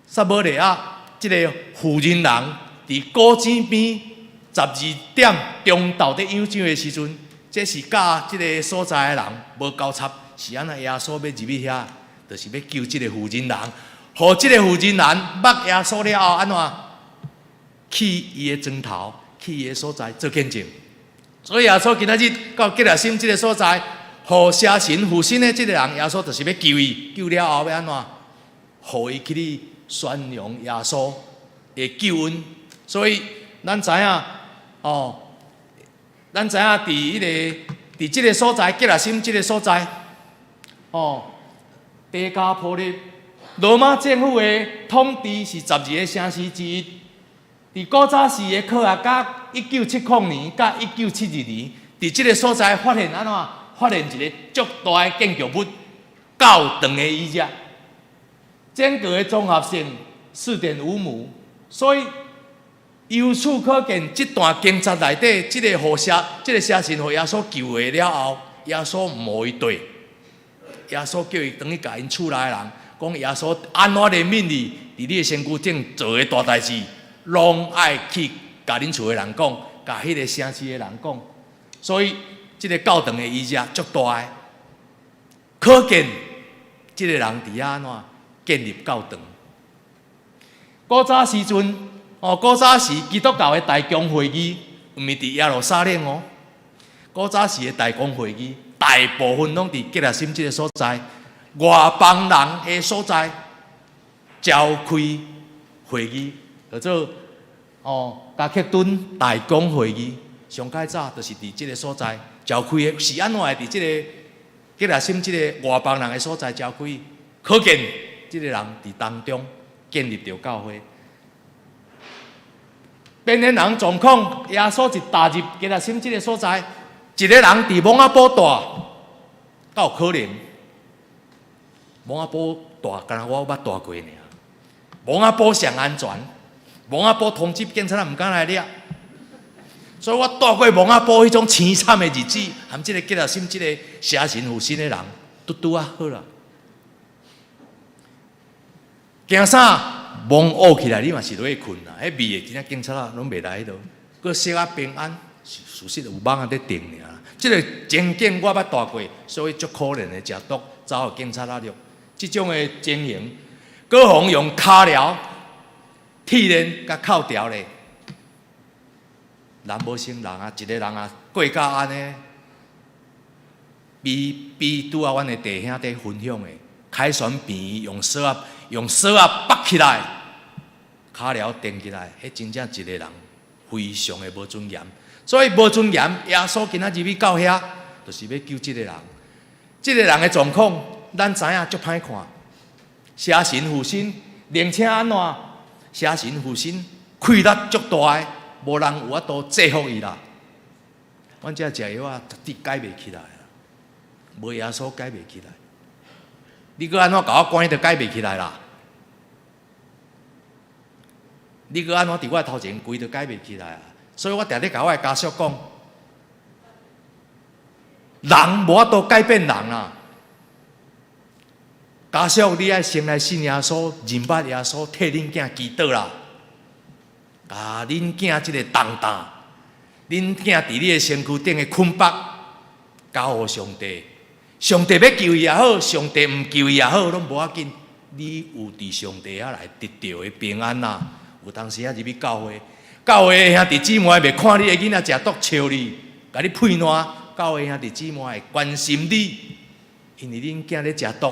撒瑪利亞這个婦人人佇古井邊12點中晝佇養井的時陣，這是佮這个所在的人無交插。是按怎耶穌欲入去遐，就是欲救這个婦人人，予這个婦人人捌耶穌了後，按怎去伊的庄頭，去伊的所在做見證。所以耶穌今仔日到革拉森這个所在，予邪神附身的這个人，耶穌就是欲救伊，救了後欲按怎，予伊去咧宣揚耶穌的救恩。所以咱知影，哦，咱知影佇彼个佇這个所在，革拉森這个所在。哦，低加坡的羅馬政府的統治是12個城市之一。佇古早時的科學家1970年佮1972年，佇這個所在發現按怎？發現一個足大的建築物，教堂的遺跡。整個的綜合性4.5畝，所以由此可見，這段經節內底，這個予邪，這個邪神予耶穌救活了後，耶穌毋予伊綴，耶穌叫伊轉去共𪜶厝內的人講，耶穌按怎憐憫你，佇你的身軀頂做的大代誌，攏愛去共恁厝的人講，共彼個城市的人講。所以，這個教堂的遺跡足大的，可見這個人佇遐按怎建立教堂。古早時陣，哦，古早時基督教的大公會議，毋是佇耶路撒冷哦。古早時的大公會議，大部分攏佇革拉森這個所在，外邦人的所在召開會議，叫做哦迦克墩大公會議。上較早就是佇這個所在召開的，是按怎會佇這個革拉森這個外邦人的所在召開？可見這個人佇當中建立著教會。變現人狀況，耶穌一踏入革拉森這個所在，一個人佇網仔布蹛，敢有可能？網仔布蹛，敢若我捌蹛過爾。網仔布上安全，網仔布通緝警察毋敢來掠。所以我蹛過網仔布彼種凄慘的日子，含這個革拉森這個邪神附身的人，拄拄仔好啦。驚啥？蒙烏起來，你嘛是落去睏啦。彼味的真正警察仔攏袂來彼落，閣小可平安，事實有蠓仔佇叮爾。這個情景我捌蹛過，所以足可憐的食毒走予警察仔掠。這種的情形，閣予用跤鐐、鐵鏈共銬牢咧。人無成人啊，一個人啊過甲按呢，比比拄仔阮的弟兄佇分享的，凱旋病用索仔用索仔縛起來，跤鐐釘起來，彼真正一個人非常的無尊嚴。所以無尊嚴，耶穌今仔入去到遐，就是欲救這個人。這個人的狀況，咱知影足歹看。邪神附身，並且按怎？邪神附身，氣力足大的，無人有法度制服伊啦。阮遮食藥仔，絕對改袂起來啦。無耶穌改袂起來。你閣按怎共我關都改袂起來啦？你閣按怎佇我頭前跪都改袂起來啊？所以我定咧共我的家屬講，人無法度改變人啦。家屬，你愛先來信耶穌，認捌耶穌，替恁囝祈禱啦。共恁囝這個重擔，恁囝佇你的身軀頂的捆綁，交予上帝。上帝欲救伊也好，上帝毋救伊也好，攏無要緊。你有佇上帝遐來得著的平安啦。有當時仔入去教會，教會的兄弟姊妹袂看你的囡仔食毒笑你，共你屁爛。教會兄弟姊妹會關心你，因為恁囝咧食毒，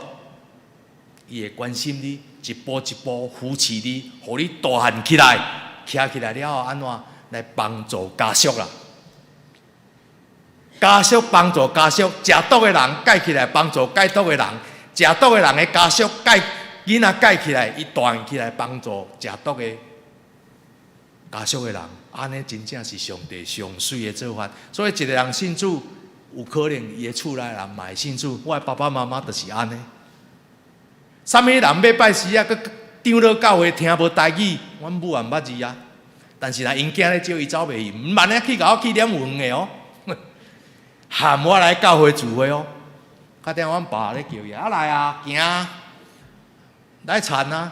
伊會關心你，一步一步扶持你，予你大漢起來，徛起來了後，按怎來幫助家屬啦？家屬幫助家屬，食毒的人戒起來幫助戒毒的人，食毒的人的家屬戒囡仔戒起來，伊大漢起來幫助食毒的家屬的人，按呢真正是上帝上媠的做法。所以一個人信主，有可能伊的厝內人嘛會信主。我的爸爸媽媽就是按呢。啥物人欲拜時啊，閣長老教會聽無台語，阮母也毋捌字啊。但是若𪜶囝咧招伊走袂去，毋萬呢去共我去點遠的哦。喊我來教會聚會哦。較頂阮爸咧叫伊啊來啊，行，來田啊。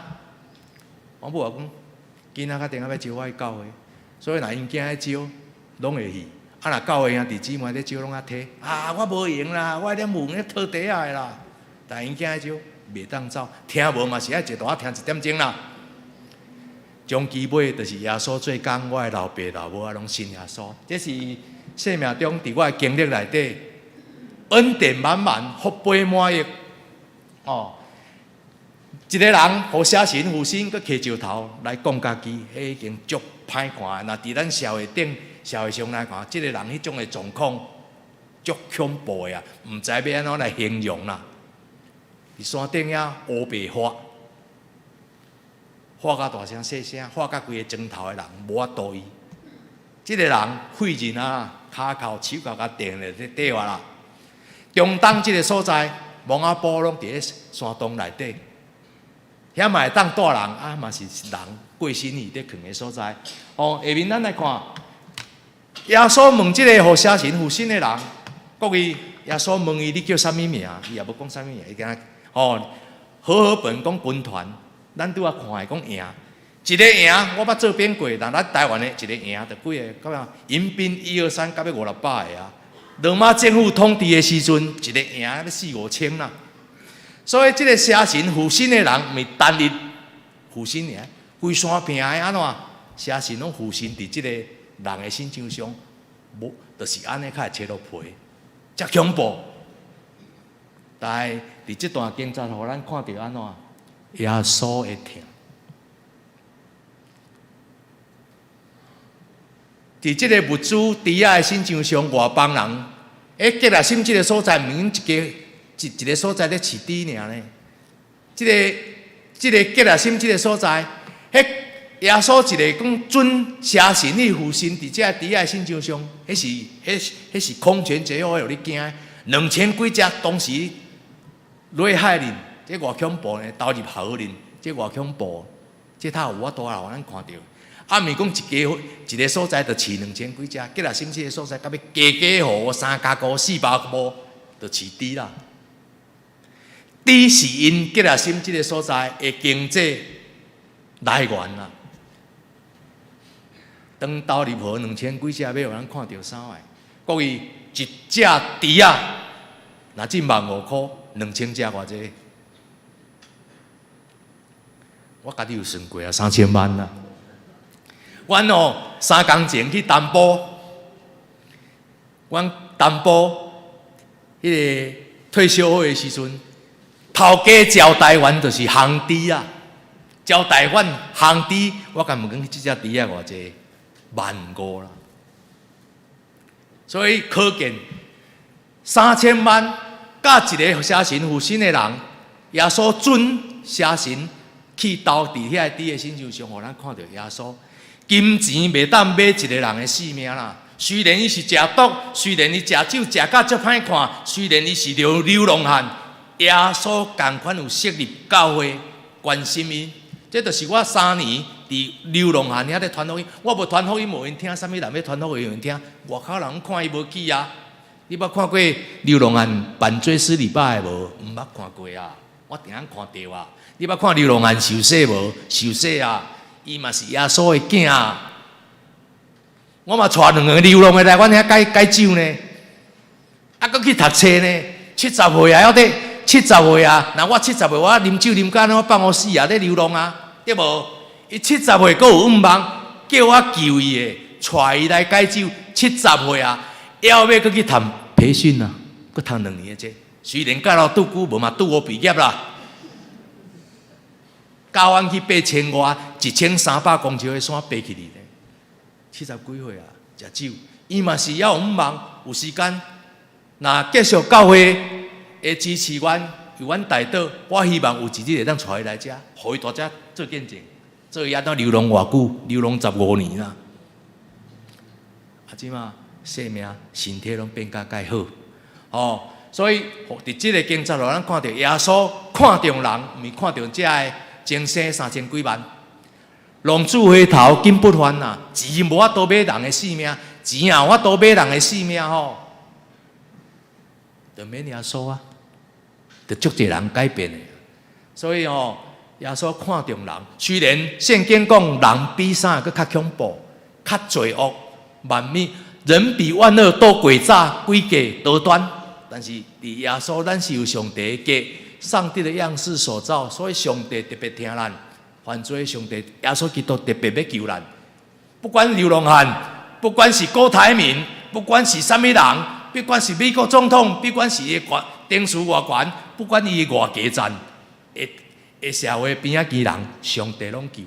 阮母也講，囡仔較定欲招我去教會，所以若𪜶囝咧招，攏會去。啊，若教會兄弟姊妹咧招，攏愛推。啊，我無閒啦，我咧問咧討地仔的啦。但𪜶囝咧招，袂當走，聽無嘛是愛坐佇遐聽一點鐘啦。終其尾就是耶穌做工，我的老爸老母仔攏信耶穌。這是生命中佇我的經歷內底，恩典滿滿，福杯滿溢。哦，一個人予邪神附身，閣提石頭來摃家己，彼已經足歹看的。若佇咱社會頂、社會上來看，這個人彼種的狀況足恐怖的啊，毋知欲按怎來形容啦。佇山頂遐烏白畫，喊甲大聲細聲，喊甲規个庄頭的人無法度醫。這个人廢人啊，跤釦手銬共釘咧咧底話啦。中東這个所在，墓仔埔攏佇咧山洞內底，遐嘛會當蹛人啊，嘛是人過身去佇囥的所在。哦，下面咱來看，耶穌問這个予邪神附身的人，各位，耶穌問伊你叫啥物名？伊也無講啥物名，伊敢若哦，和合本講軍團，咱拄仔看的講營，一个營我捌做編過，但咱台灣的一個營就幾个，敢若迎賓一二三，到尾五六百个啊。羅馬政府統治的時陣，一個營要四五千啦。所以這个邪神附身的人，毋是單一附身爾，規山坪的按怎邪神攏附身佇這个人的身上上，無就是按呢較會切落皮，遮恐怖。但是佇這段經節，予咱看著按怎耶穌的疼。佇這个物資豬仔的身上上，外邦人，欸，結拉森這个所在，毋免一家一一个所在咧飼豬爾呢。這个這个結拉森這个所在，彼耶穌一个講准邪神去附身佇這个豬仔的身上上，彼是彼彼是空前絕後，予你驚。兩千幾隻當時落海裡，這偌恐怖呢？投入河裡，這偌恐怖？這頭有法度啦，予咱看著。啊，毋是講一家一个所在就飼兩千幾隻，結拉森這个所在，到尾家家戶戶三家戶四百戶就飼豬啦。豬是𪜶結拉森這个所在的經濟來源啦。當投入河兩千幾隻，欲予咱看著啥個？各位，一隻豬仔，若值萬五箍，兩千隻偌濟？我家己有算過啊，三千萬啦。阮哦，三工前去淡浦，阮淡浦彼个退休會的時陣，頭家招待員就是烘豬啊，招待員烘豬，我共問講，這隻豬仔偌濟？萬五啦。所以可見三千萬佮一个邪神附身的人，耶穌准邪神去投佇遐個豬的身上，予咱看著耶穌。金錢袂當買一个人的性命啦。雖然伊是食毒，雖然伊食酒食甲足歹看，雖然伊是流流浪漢，耶穌仝款有設立教會關心伊。這就是我三年佇流浪漢遐咧傳福音，我無傳福音無閒聽，啥物人欲傳福音有閒聽？外口人看伊無起啊！你捌看過流浪漢辦追思禮拜的無？毋捌看過啊！我定定看著啊！你捌看流浪漢受洗無？受洗啊！伊嘛是耶穌的囝啊！我嘛帶兩个流浪的來阮遐解解酒呢，啊，閣去讀冊呢，七十歲啊，猶佇七十歲啊！若我七十歲，我啉酒啉甲按呢，我放予死啊！咧流浪啊，對無？伊七十歲閣有向望，叫我救伊的，帶伊來解酒。七十歲啊，猶欲閣去讀培訓啊，閣讀兩年的這，雖然到了拄久無嘛，拄好畢業啦。教阮去爬千外一千三百公尺的山爬起去呢，七十幾歲啊，食酒，伊嘛是猶有向望，有時間。若繼續教會會支持阮，為阮代禱，我希望有一日會當帶伊來遮，予伊蹛遮做見證，做伊按怎流浪偌久，流浪十五年啦。啊，這馬生命身體攏變甲蓋好，哦，所以佇這个經節，予咱看著耶穌看重人，毋是看重遮个。前生三千幾萬，浪子回頭金不換啊！錢無法度買人的性命，錢也有法度買人的性命吼，就免耶穌啊，就足濟人改變的。所以吼，耶穌看重人，雖然聖經講人比啥閣較恐怖、較罪惡、萬物人比萬惡都詭詐、詭計多端，但是佇耶穌，咱是有上帝的上帝的樣式所造，所以上帝特別疼咱。犯罪上帝耶穌基督特別欲救咱。不管流浪漢，不管是郭台銘，不管是啥物人，不管是美國總統，不管是伊的權勢偌懸，不管伊偌低層，的的社會邊仔基人，上帝攏救。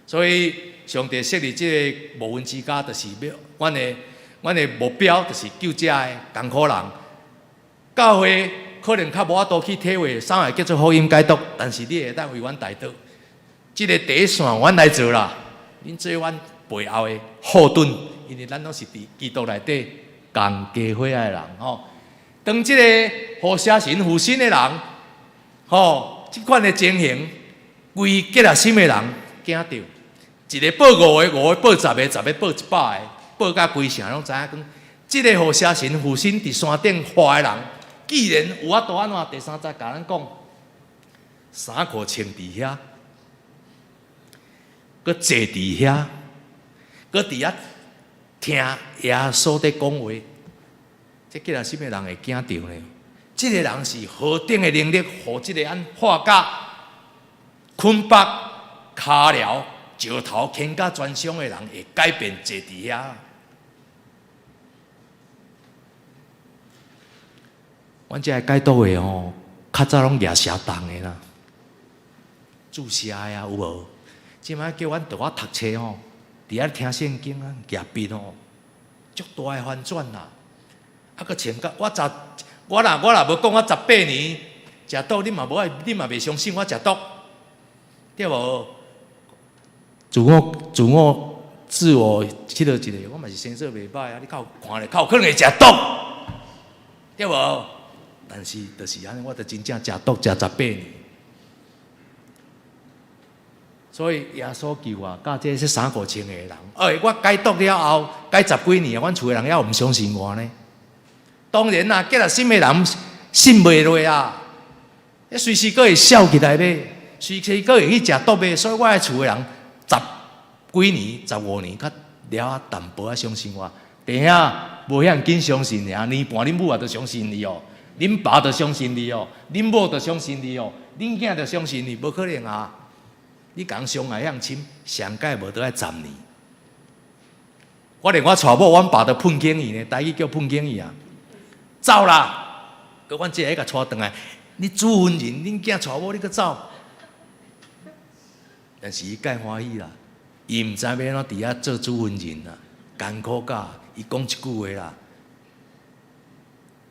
所以上帝設立這個無雲之家，就是欲阮的阮的目標，就是救遮的艱苦人。教會可能較無法度去體會啥會叫做福音解讀，但是你會當為阮代禱。這个第一线阮來做啦，恁做阮背後的後盾，因為咱攏是佇基督內底仝家伙仔的人吼。當這个予邪神附身的人，吼，這款的情形，規結了心的人驚著，一个報五个，五个報十个，十个報100个，報甲規城攏知影講，這个予邪神附身佇山頂化的人，既然有法度按怎？第三節共咱講，衫褲穿佇遐，閣坐佇遐，閣佇遐聽耶穌佇講話，這結了心的人會驚著呢？這个人是何等的能力，予這个按化甲捆綁、跤鐐、石頭牽甲全傷的人，會改變坐佇遐。阮這个解毒的吼，較早攏舉蛇重的啦，注射的啊，有無？這擺叫阮著我讀冊吼，佇遐聽聖經啊，舉筆吼，足大的翻轉啦！啊，閣穿甲我十，我若無講我18年食毒，你嘛無愛，你嘛袂相信我食毒，對無？自我佚佗一下，我嘛是生做袂歹啊！你較有看咧，較有可能會食毒，對無？但是就是按呢，我著真正食毒食18年，所以耶穌救我，佮這些衫褲穿的人，欸，我解毒了後，解十幾年，阮厝的人猶毋相信我呢。當然啦，結了心的人信袂落啊，隨時閣會痟起來欲，隨時閣會去食毒欲，所以我的厝的人十幾年、15年，較了淡薄仔相信我。弟兄無遐緊相信爾，年半恁母也都相信你哦。恁爸就相信你哦，恁某就相信你哦，恁囝就相信你，無可能啊！你共傷害遐深，上蓋無都愛十年。我連我娶某，阮爸都噴警伊呢，台語叫噴警伊啊，走啦！閣阮這个共帶轉來，你主婚人，恁囝娶某，你閣走？但是伊蓋歡喜啦，伊毋知欲按怎佇遐做主婚人啊，艱苦甲伊講一句話啦。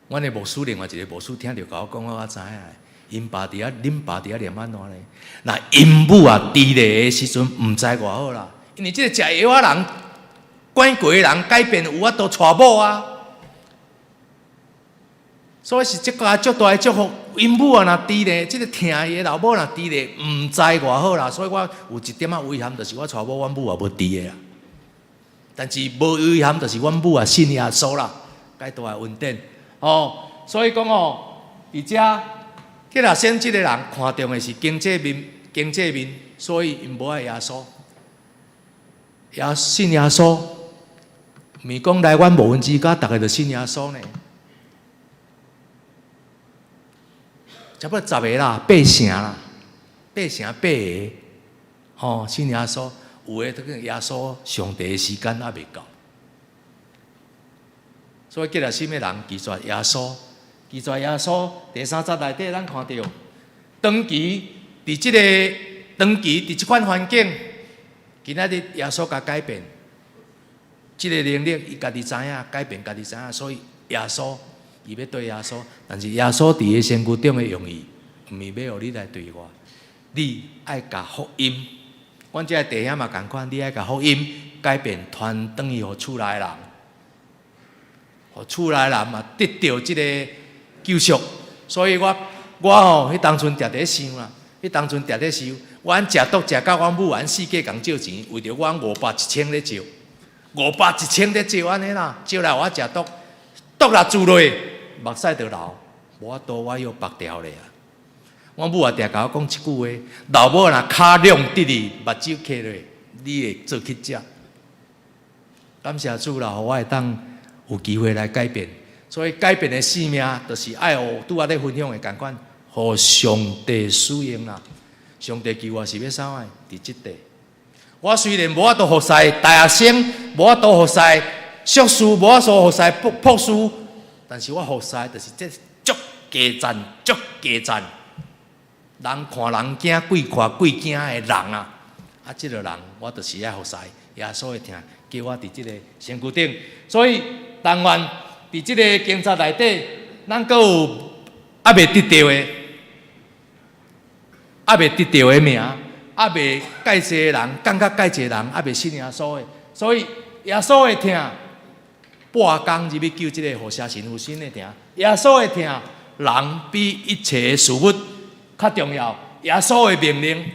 阮的牧師另外一個牧師聽著共我講，我知影，𪜶爸佇遐，恁爸佇遐念按怎呢？若𪜶母啊佇咧的時陣，毋知偌好啦。因為這個食藥仔人、管過的人改變有法度娶某啊。所以是這個足大的祝福。𪜶母啊，若佇咧，這個疼伊的老母若佇咧，毋知偌好啦。所以我有一點仔遺憾，就是我娶某，阮母也無佇咧啦。但是無遺憾，就是阮母也信耶穌啦，蓋大的恩典。哦，所以講哦，佇遮結拉森這个人看重的是經濟面，經濟面，所以𪜶無愛耶穌，也信耶穌，毋是講來阮牧人之家，逐个就信耶穌呢。差不多十个啦，八成啦，八成八个，吼，信耶穌，有的都講耶穌上帝的時間猶未到。所以結拉森的人拒絕耶穌，拒絕耶穌。第三節內底，咱看著長期佇這个長期佇這款環境，今仔日耶穌共改變，這个能力伊家己知影，改變家己知影，所以耶穌伊欲對耶穌，但是耶穌佇伊身軀頂的用意，毋是欲予你來對我，你愛共福音。阮這个弟兄嘛仝款，你愛共福音改變，傳轉去予厝內人。予厝內人嘛得著這个救贖，所以我我吼，彼當陣定佇咧想啦，彼當陣定佇咧想，我按食毒食甲阮母按四界共借錢，為著我按五百一千咧借，五百一千咧借按呢啦，借來予我食毒，毒若注落，目屎就流，無法度我予縛掉咧啊！阮母也定共我講一句話：老母若跤兩直去，目睭磕落，你會做乞食。感謝主啦，予我會當有機會來改變，所以改變的生命，就是愛予拄仔咧分享的仝款，予上帝使用啦。上帝救我是欲啥物？佇這塊，我雖然無法度服侍大學生，無法度服侍碩士，無法度服侍博士，但是我服侍就是這足低層、足低層，人看人驚，鬼看鬼驚的人啊！啊，這个人我就是愛服侍耶穌的疼，叫我佇這个身軀頂，所以。但願佇這个經節內底，咱閣有猶未得著的，猶未得著的名，猶未蓋濟人，更較蓋濟人猶未信耶穌的，所以耶穌的疼，半工入去救這個予邪神附身的疼。耶穌的疼，人比一切事物較重要。耶穌的命令，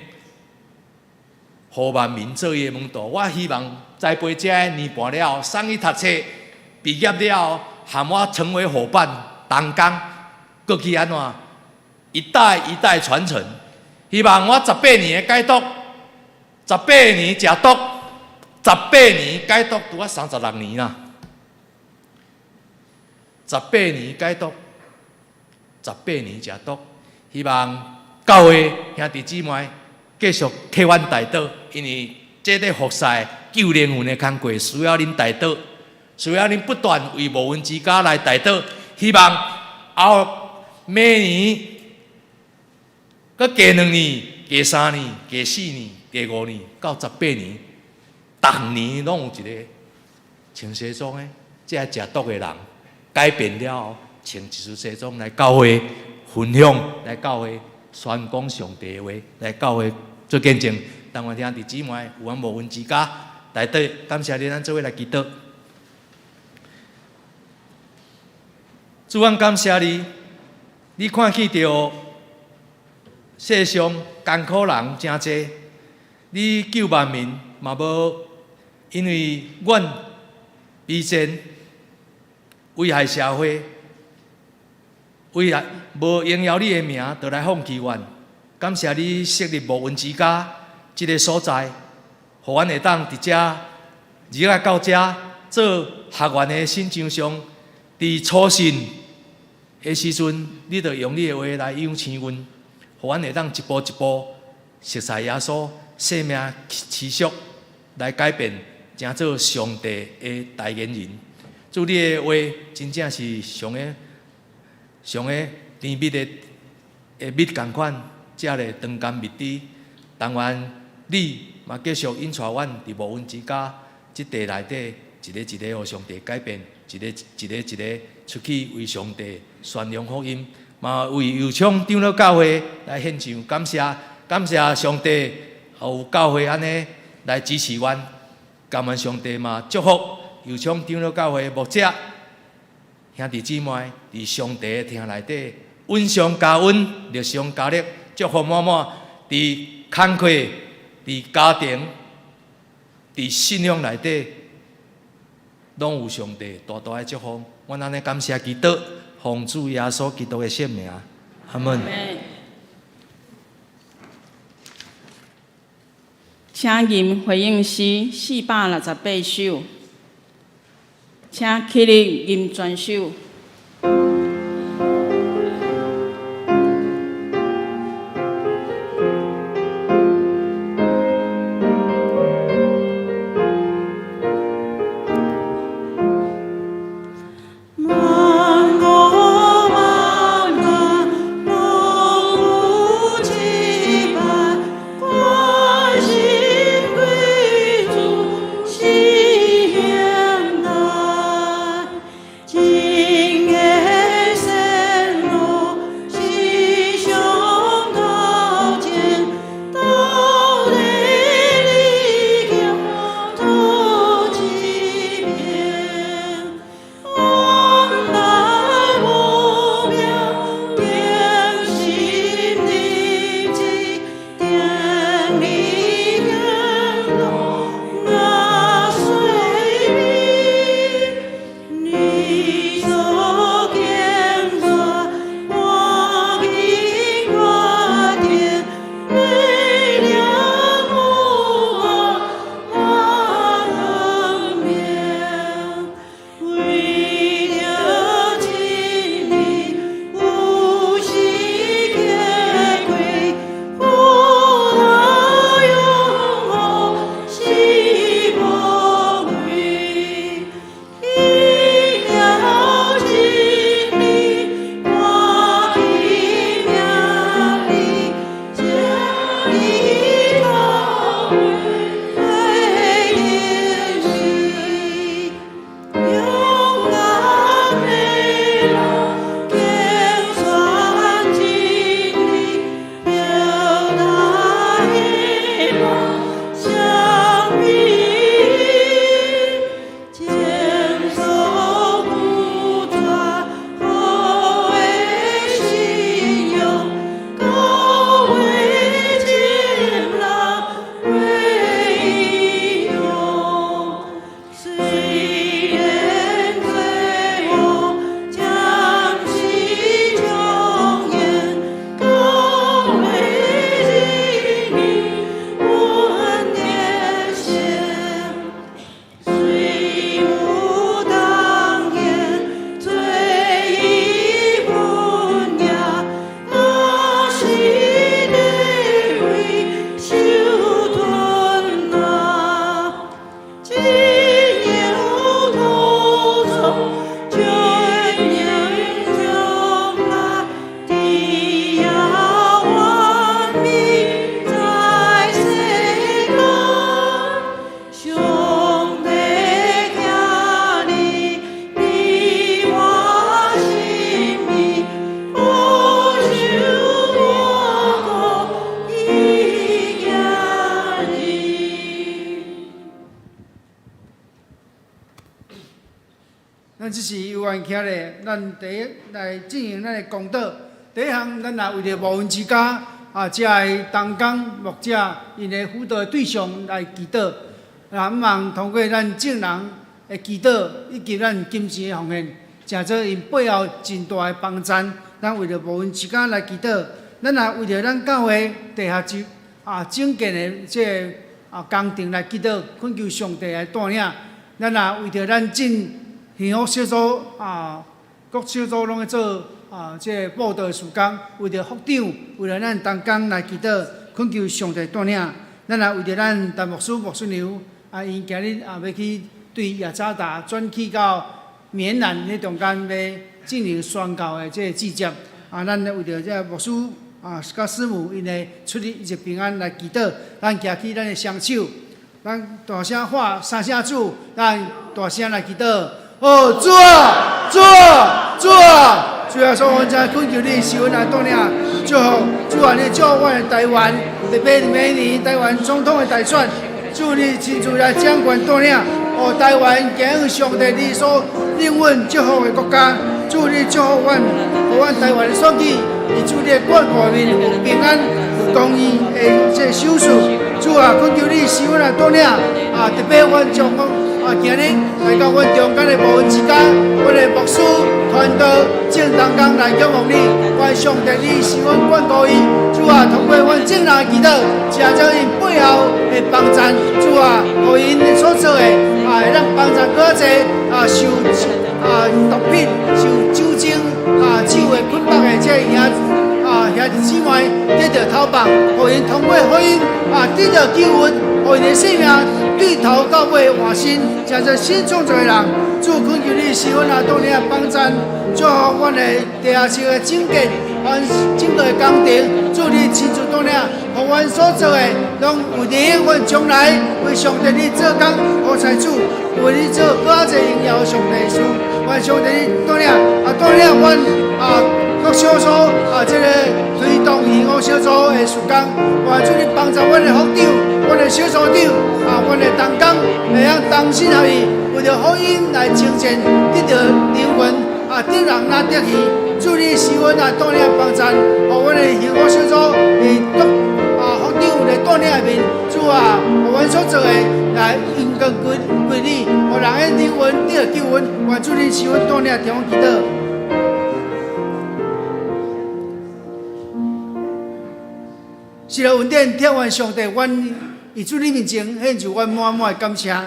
予萬民做伊的門徒。我希望栽培這年半了後，送去讀冊，畢業了後，和我成為夥伴，同工，過去按怎？一代一代傳承。希望我十八年的戒毒，十八年食毒，十八年戒毒，拄仔36年啦。十八年戒毒，十八年食毒，希望教會兄弟姊妹繼續替阮代禱，因為這個服侍救靈魂的工課需要恁代禱，需要恁不斷為無恩之家來代禱。希望後明年，閣過2年、過3年、過4年、過5年，到十八年，逐年攏有一個穿西裝的，這個食毒的人改變了後，穿一身西裝來教會分享，來教會宣講上帝的話，來教會做見證。但願兄弟姊妹有阮無恩之家，代禱，感謝你，咱做伙來祈禱。主，阮感謝你，你看見著世上艱苦人誠濟，你救萬民嘛無因為阮卑賤危害社會，危害無榮耀你的名，就來放棄阮。感謝你設立無恩之家這个所在，予阮會當佇遮入來到遮做學員的信仰上，佇初信的時陣，你就用你的話來養生阮，予阮會當一步一步熟似耶穌，生命持續來改變，成做上帝的代言人。主，你的話真正是上个上个甜蜜的的蜜仝款，遮爾長甘蜜甜。但願你嘛繼續引帶阮佇無恩之家這地內底，一个一个予上帝改變，一个一个一个出去為上帝宣揚福音，嘛為右昌長老教會來獻上感謝，感謝上帝有教會按呢來支持阮，感恩上帝嘛祝福右昌長老教會牧者兄弟姊妹佇上帝的疼內底，恩上加恩，力上加力，祝福滿滿佇工課、佇家庭、佇信仰內底，攏有上帝大大的祝福。阮按呢感謝祈禱，奉主耶穌基督的聖名，阿門。請吟回應詩468首，請起立吟全首。萬國萬國攏有一拜，關心歸主是現代。咱這是有緣徛咧，咱第一來進行咱的公禱。第一項，咱也為著牧恩之家啊，遮的同工牧者𪜶的輔導的對象來祈禱。啊，毋望通過咱眾人的祈禱以及咱金錢的奉獻，成做𪜶背後真大的幫贊。咱為著牧恩之家來祈禱，咱也為著咱教會地下室啊整建的這个啊工程來祈禱，懇求上帝來帶領。咱也為著咱進幸福小組啊，各小組攏咧做啊，這个佈道的事工，為著福長，為著咱同工來祈禱，懇求上帝帶領。咱也為著咱陳牧師、牧師娘啊，𪜶今日啊欲去對雅加達轉去到棉蘭彼中間欲進行宣教的這个季節啊，咱為著這个牧師啊，佮師母𪜶的出入一切平安來祈禱，咱舉起咱的雙手，咱大聲喊三聲主，咱大聲來祈禱。哦，主啊，主啊，主啊！主啊，所以阮遮懇求你，受阮來帶領，祝福主啊，你祝福阮的台灣，特別明年台灣總統的大選，主你親自來掌權帶領，予台灣行向上帝你所應允祝福的國家。主你祝福阮，予阮台灣的選舉，佇主你的眷顧內面有平安、有公義的這个手續。主啊，懇求你受阮來帶領，啊，特別阮將講啊，今日來到阮中間的牧恩之家，阮的牧師傳道眾同工來仰望你，願上帝你賜阮眷顧伊。主啊，通過阮眾人的祈禱，成就𪜶背後的幫贊。主啊，予𪜶所做的啊，會當幫助閣較濟啊受啊毒品、受酒精啊酒的捆綁的這个兄啊兄弟姊妹得著頭放，予𪜶通過福音啊得著救恩，予𪜶的生命對頭到尾換新，成做新創造的人。主懇求你賜阮啊，當你啊幫贊，祝福阮的地下室的整建，阮整個的工程，主你親自帶領，予阮所做的，攏有利於阮將來為上帝你做工，好差主，為你做閣較濟榮耀上帝的事。願上帝你帶領，啊帶領阮啊各小組啊，這个推動幸福小組的事工，願主你幫助阮的副長、阮的小組長啊，阮的同工會曉同心合意，為著福音來征戰，得著靈魂啊，得人若得魚。主你賜阮啊，帶領幫贊，予阮的幸福小組佇各啊副長的帶領下面，主啊，予阮所做的來榮光歸歸你，予人的靈魂得著救恩。願主你賜阮帶領，聽阮祈禱。是了，恩典，天父上帝，阮佇主你面前獻上阮滿滿的感謝，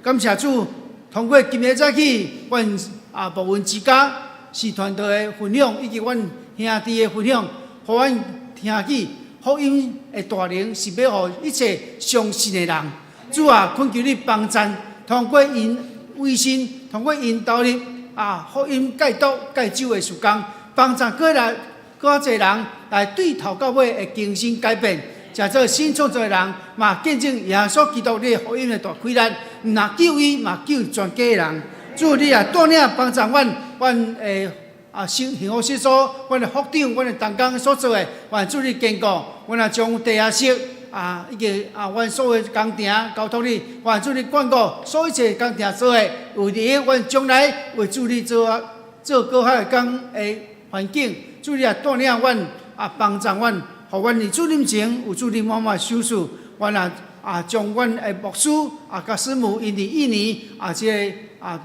感謝主，通過今日早起，阮啊牧恩之家是傳道的分享，以及阮兄弟的分享，予阮聽見福音的大能是欲予一切相信的人。主啊，懇求你幫贊，通過𪜶委身，通過𪜶投入啊福音戒毒戒酒的事工，幫助過來閣較濟人來對頭到尾會更新改變，成做新創造的人，嘛見證耶穌基督你的福音的大氣力，毋若救伊，嘛救全家的人。主你也帶領幫助阮，阮的啊幸幸福小組，阮的副長，阮的同工所做的，願主你堅固，阮也將地下室啊，以及啊，阮所有工程交託你，願主你眷顧，所有一切工程做的，為利益阮將來為主你做做閣較的工的環境。主你也帶領阮啊，幫助阮，予阮佇主你面前有主你滿滿賞賜。阮也啊，將阮的牧師啊，佮師母𪜶佇印尼啊，這个啊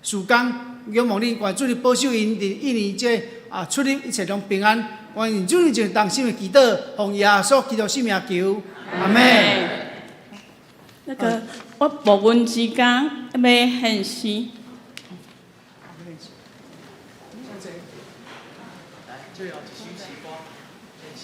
事工，仰望你，願主你保守𪜶佇印尼這个啊出入一切攏平安。願用主你前同心的祈禱，奉耶穌基督聖名求，阿們。那个我牧恩之家欲獻詩。來，最後一首詩歌，獻詩。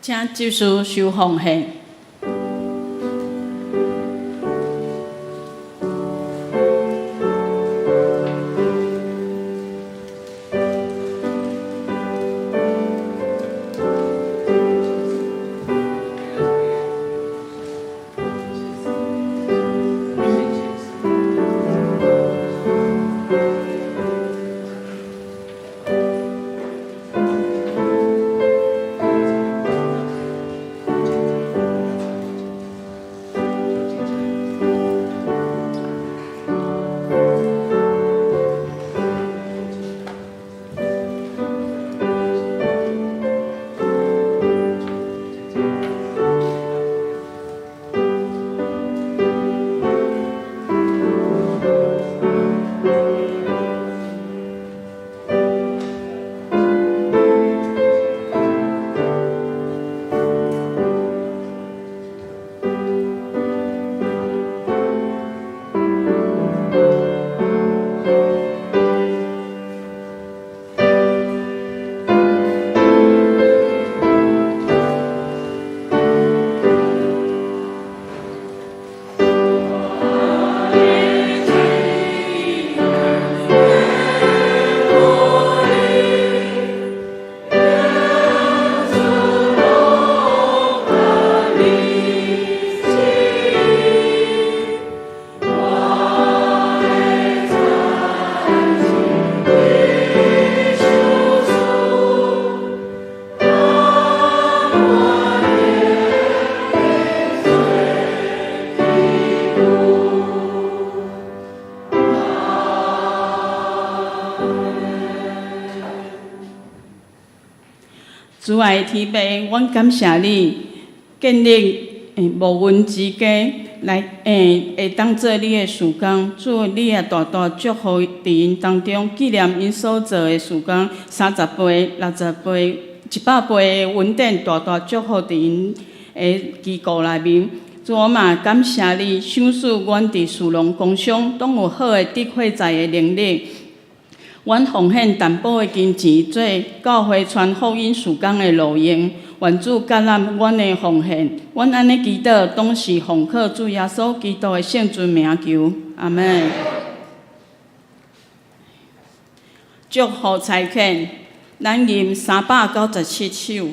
請執事收奉獻。主愛的天父，阮感謝你建立牧阮之家來會當做你的事工。主，你也大大祝福佇𪜶當中，紀念𪜶所做的事工，30倍、60倍、100倍的恩典，大大祝福佇𪜶的機構內面。主，我嘛感謝你，賞賜阮佇士農工商攏有好的得貨財的能力。阮奉獻淡薄的金錢做教會傳福音事工的路用，願主接納阮的奉獻。阮按呢祈禱，攏是奉靠主耶穌基督的聖尊名求，阿們。祝福差遣，咱吟397首。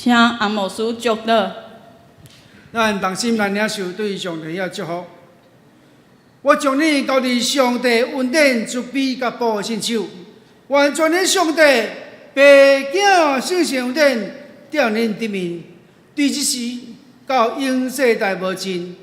請阿牧師祝禱。咱同心來領受對上帝的祝福。我將你交佇上帝恩典慈悲佮保護聖手，願全能上帝父子聖神恩典踮恁頂面，對這時到永世代無盡。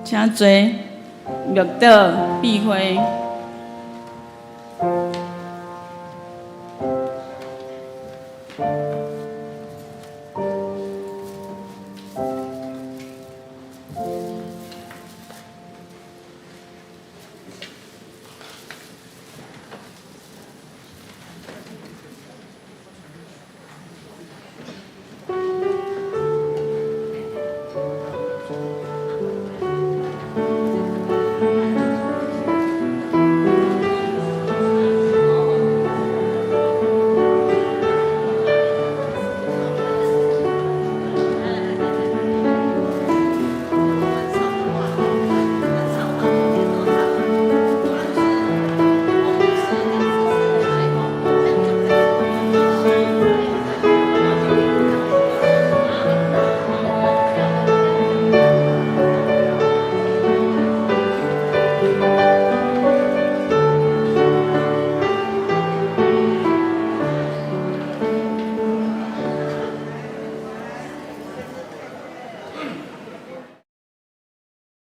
請坐，默禱，閉會。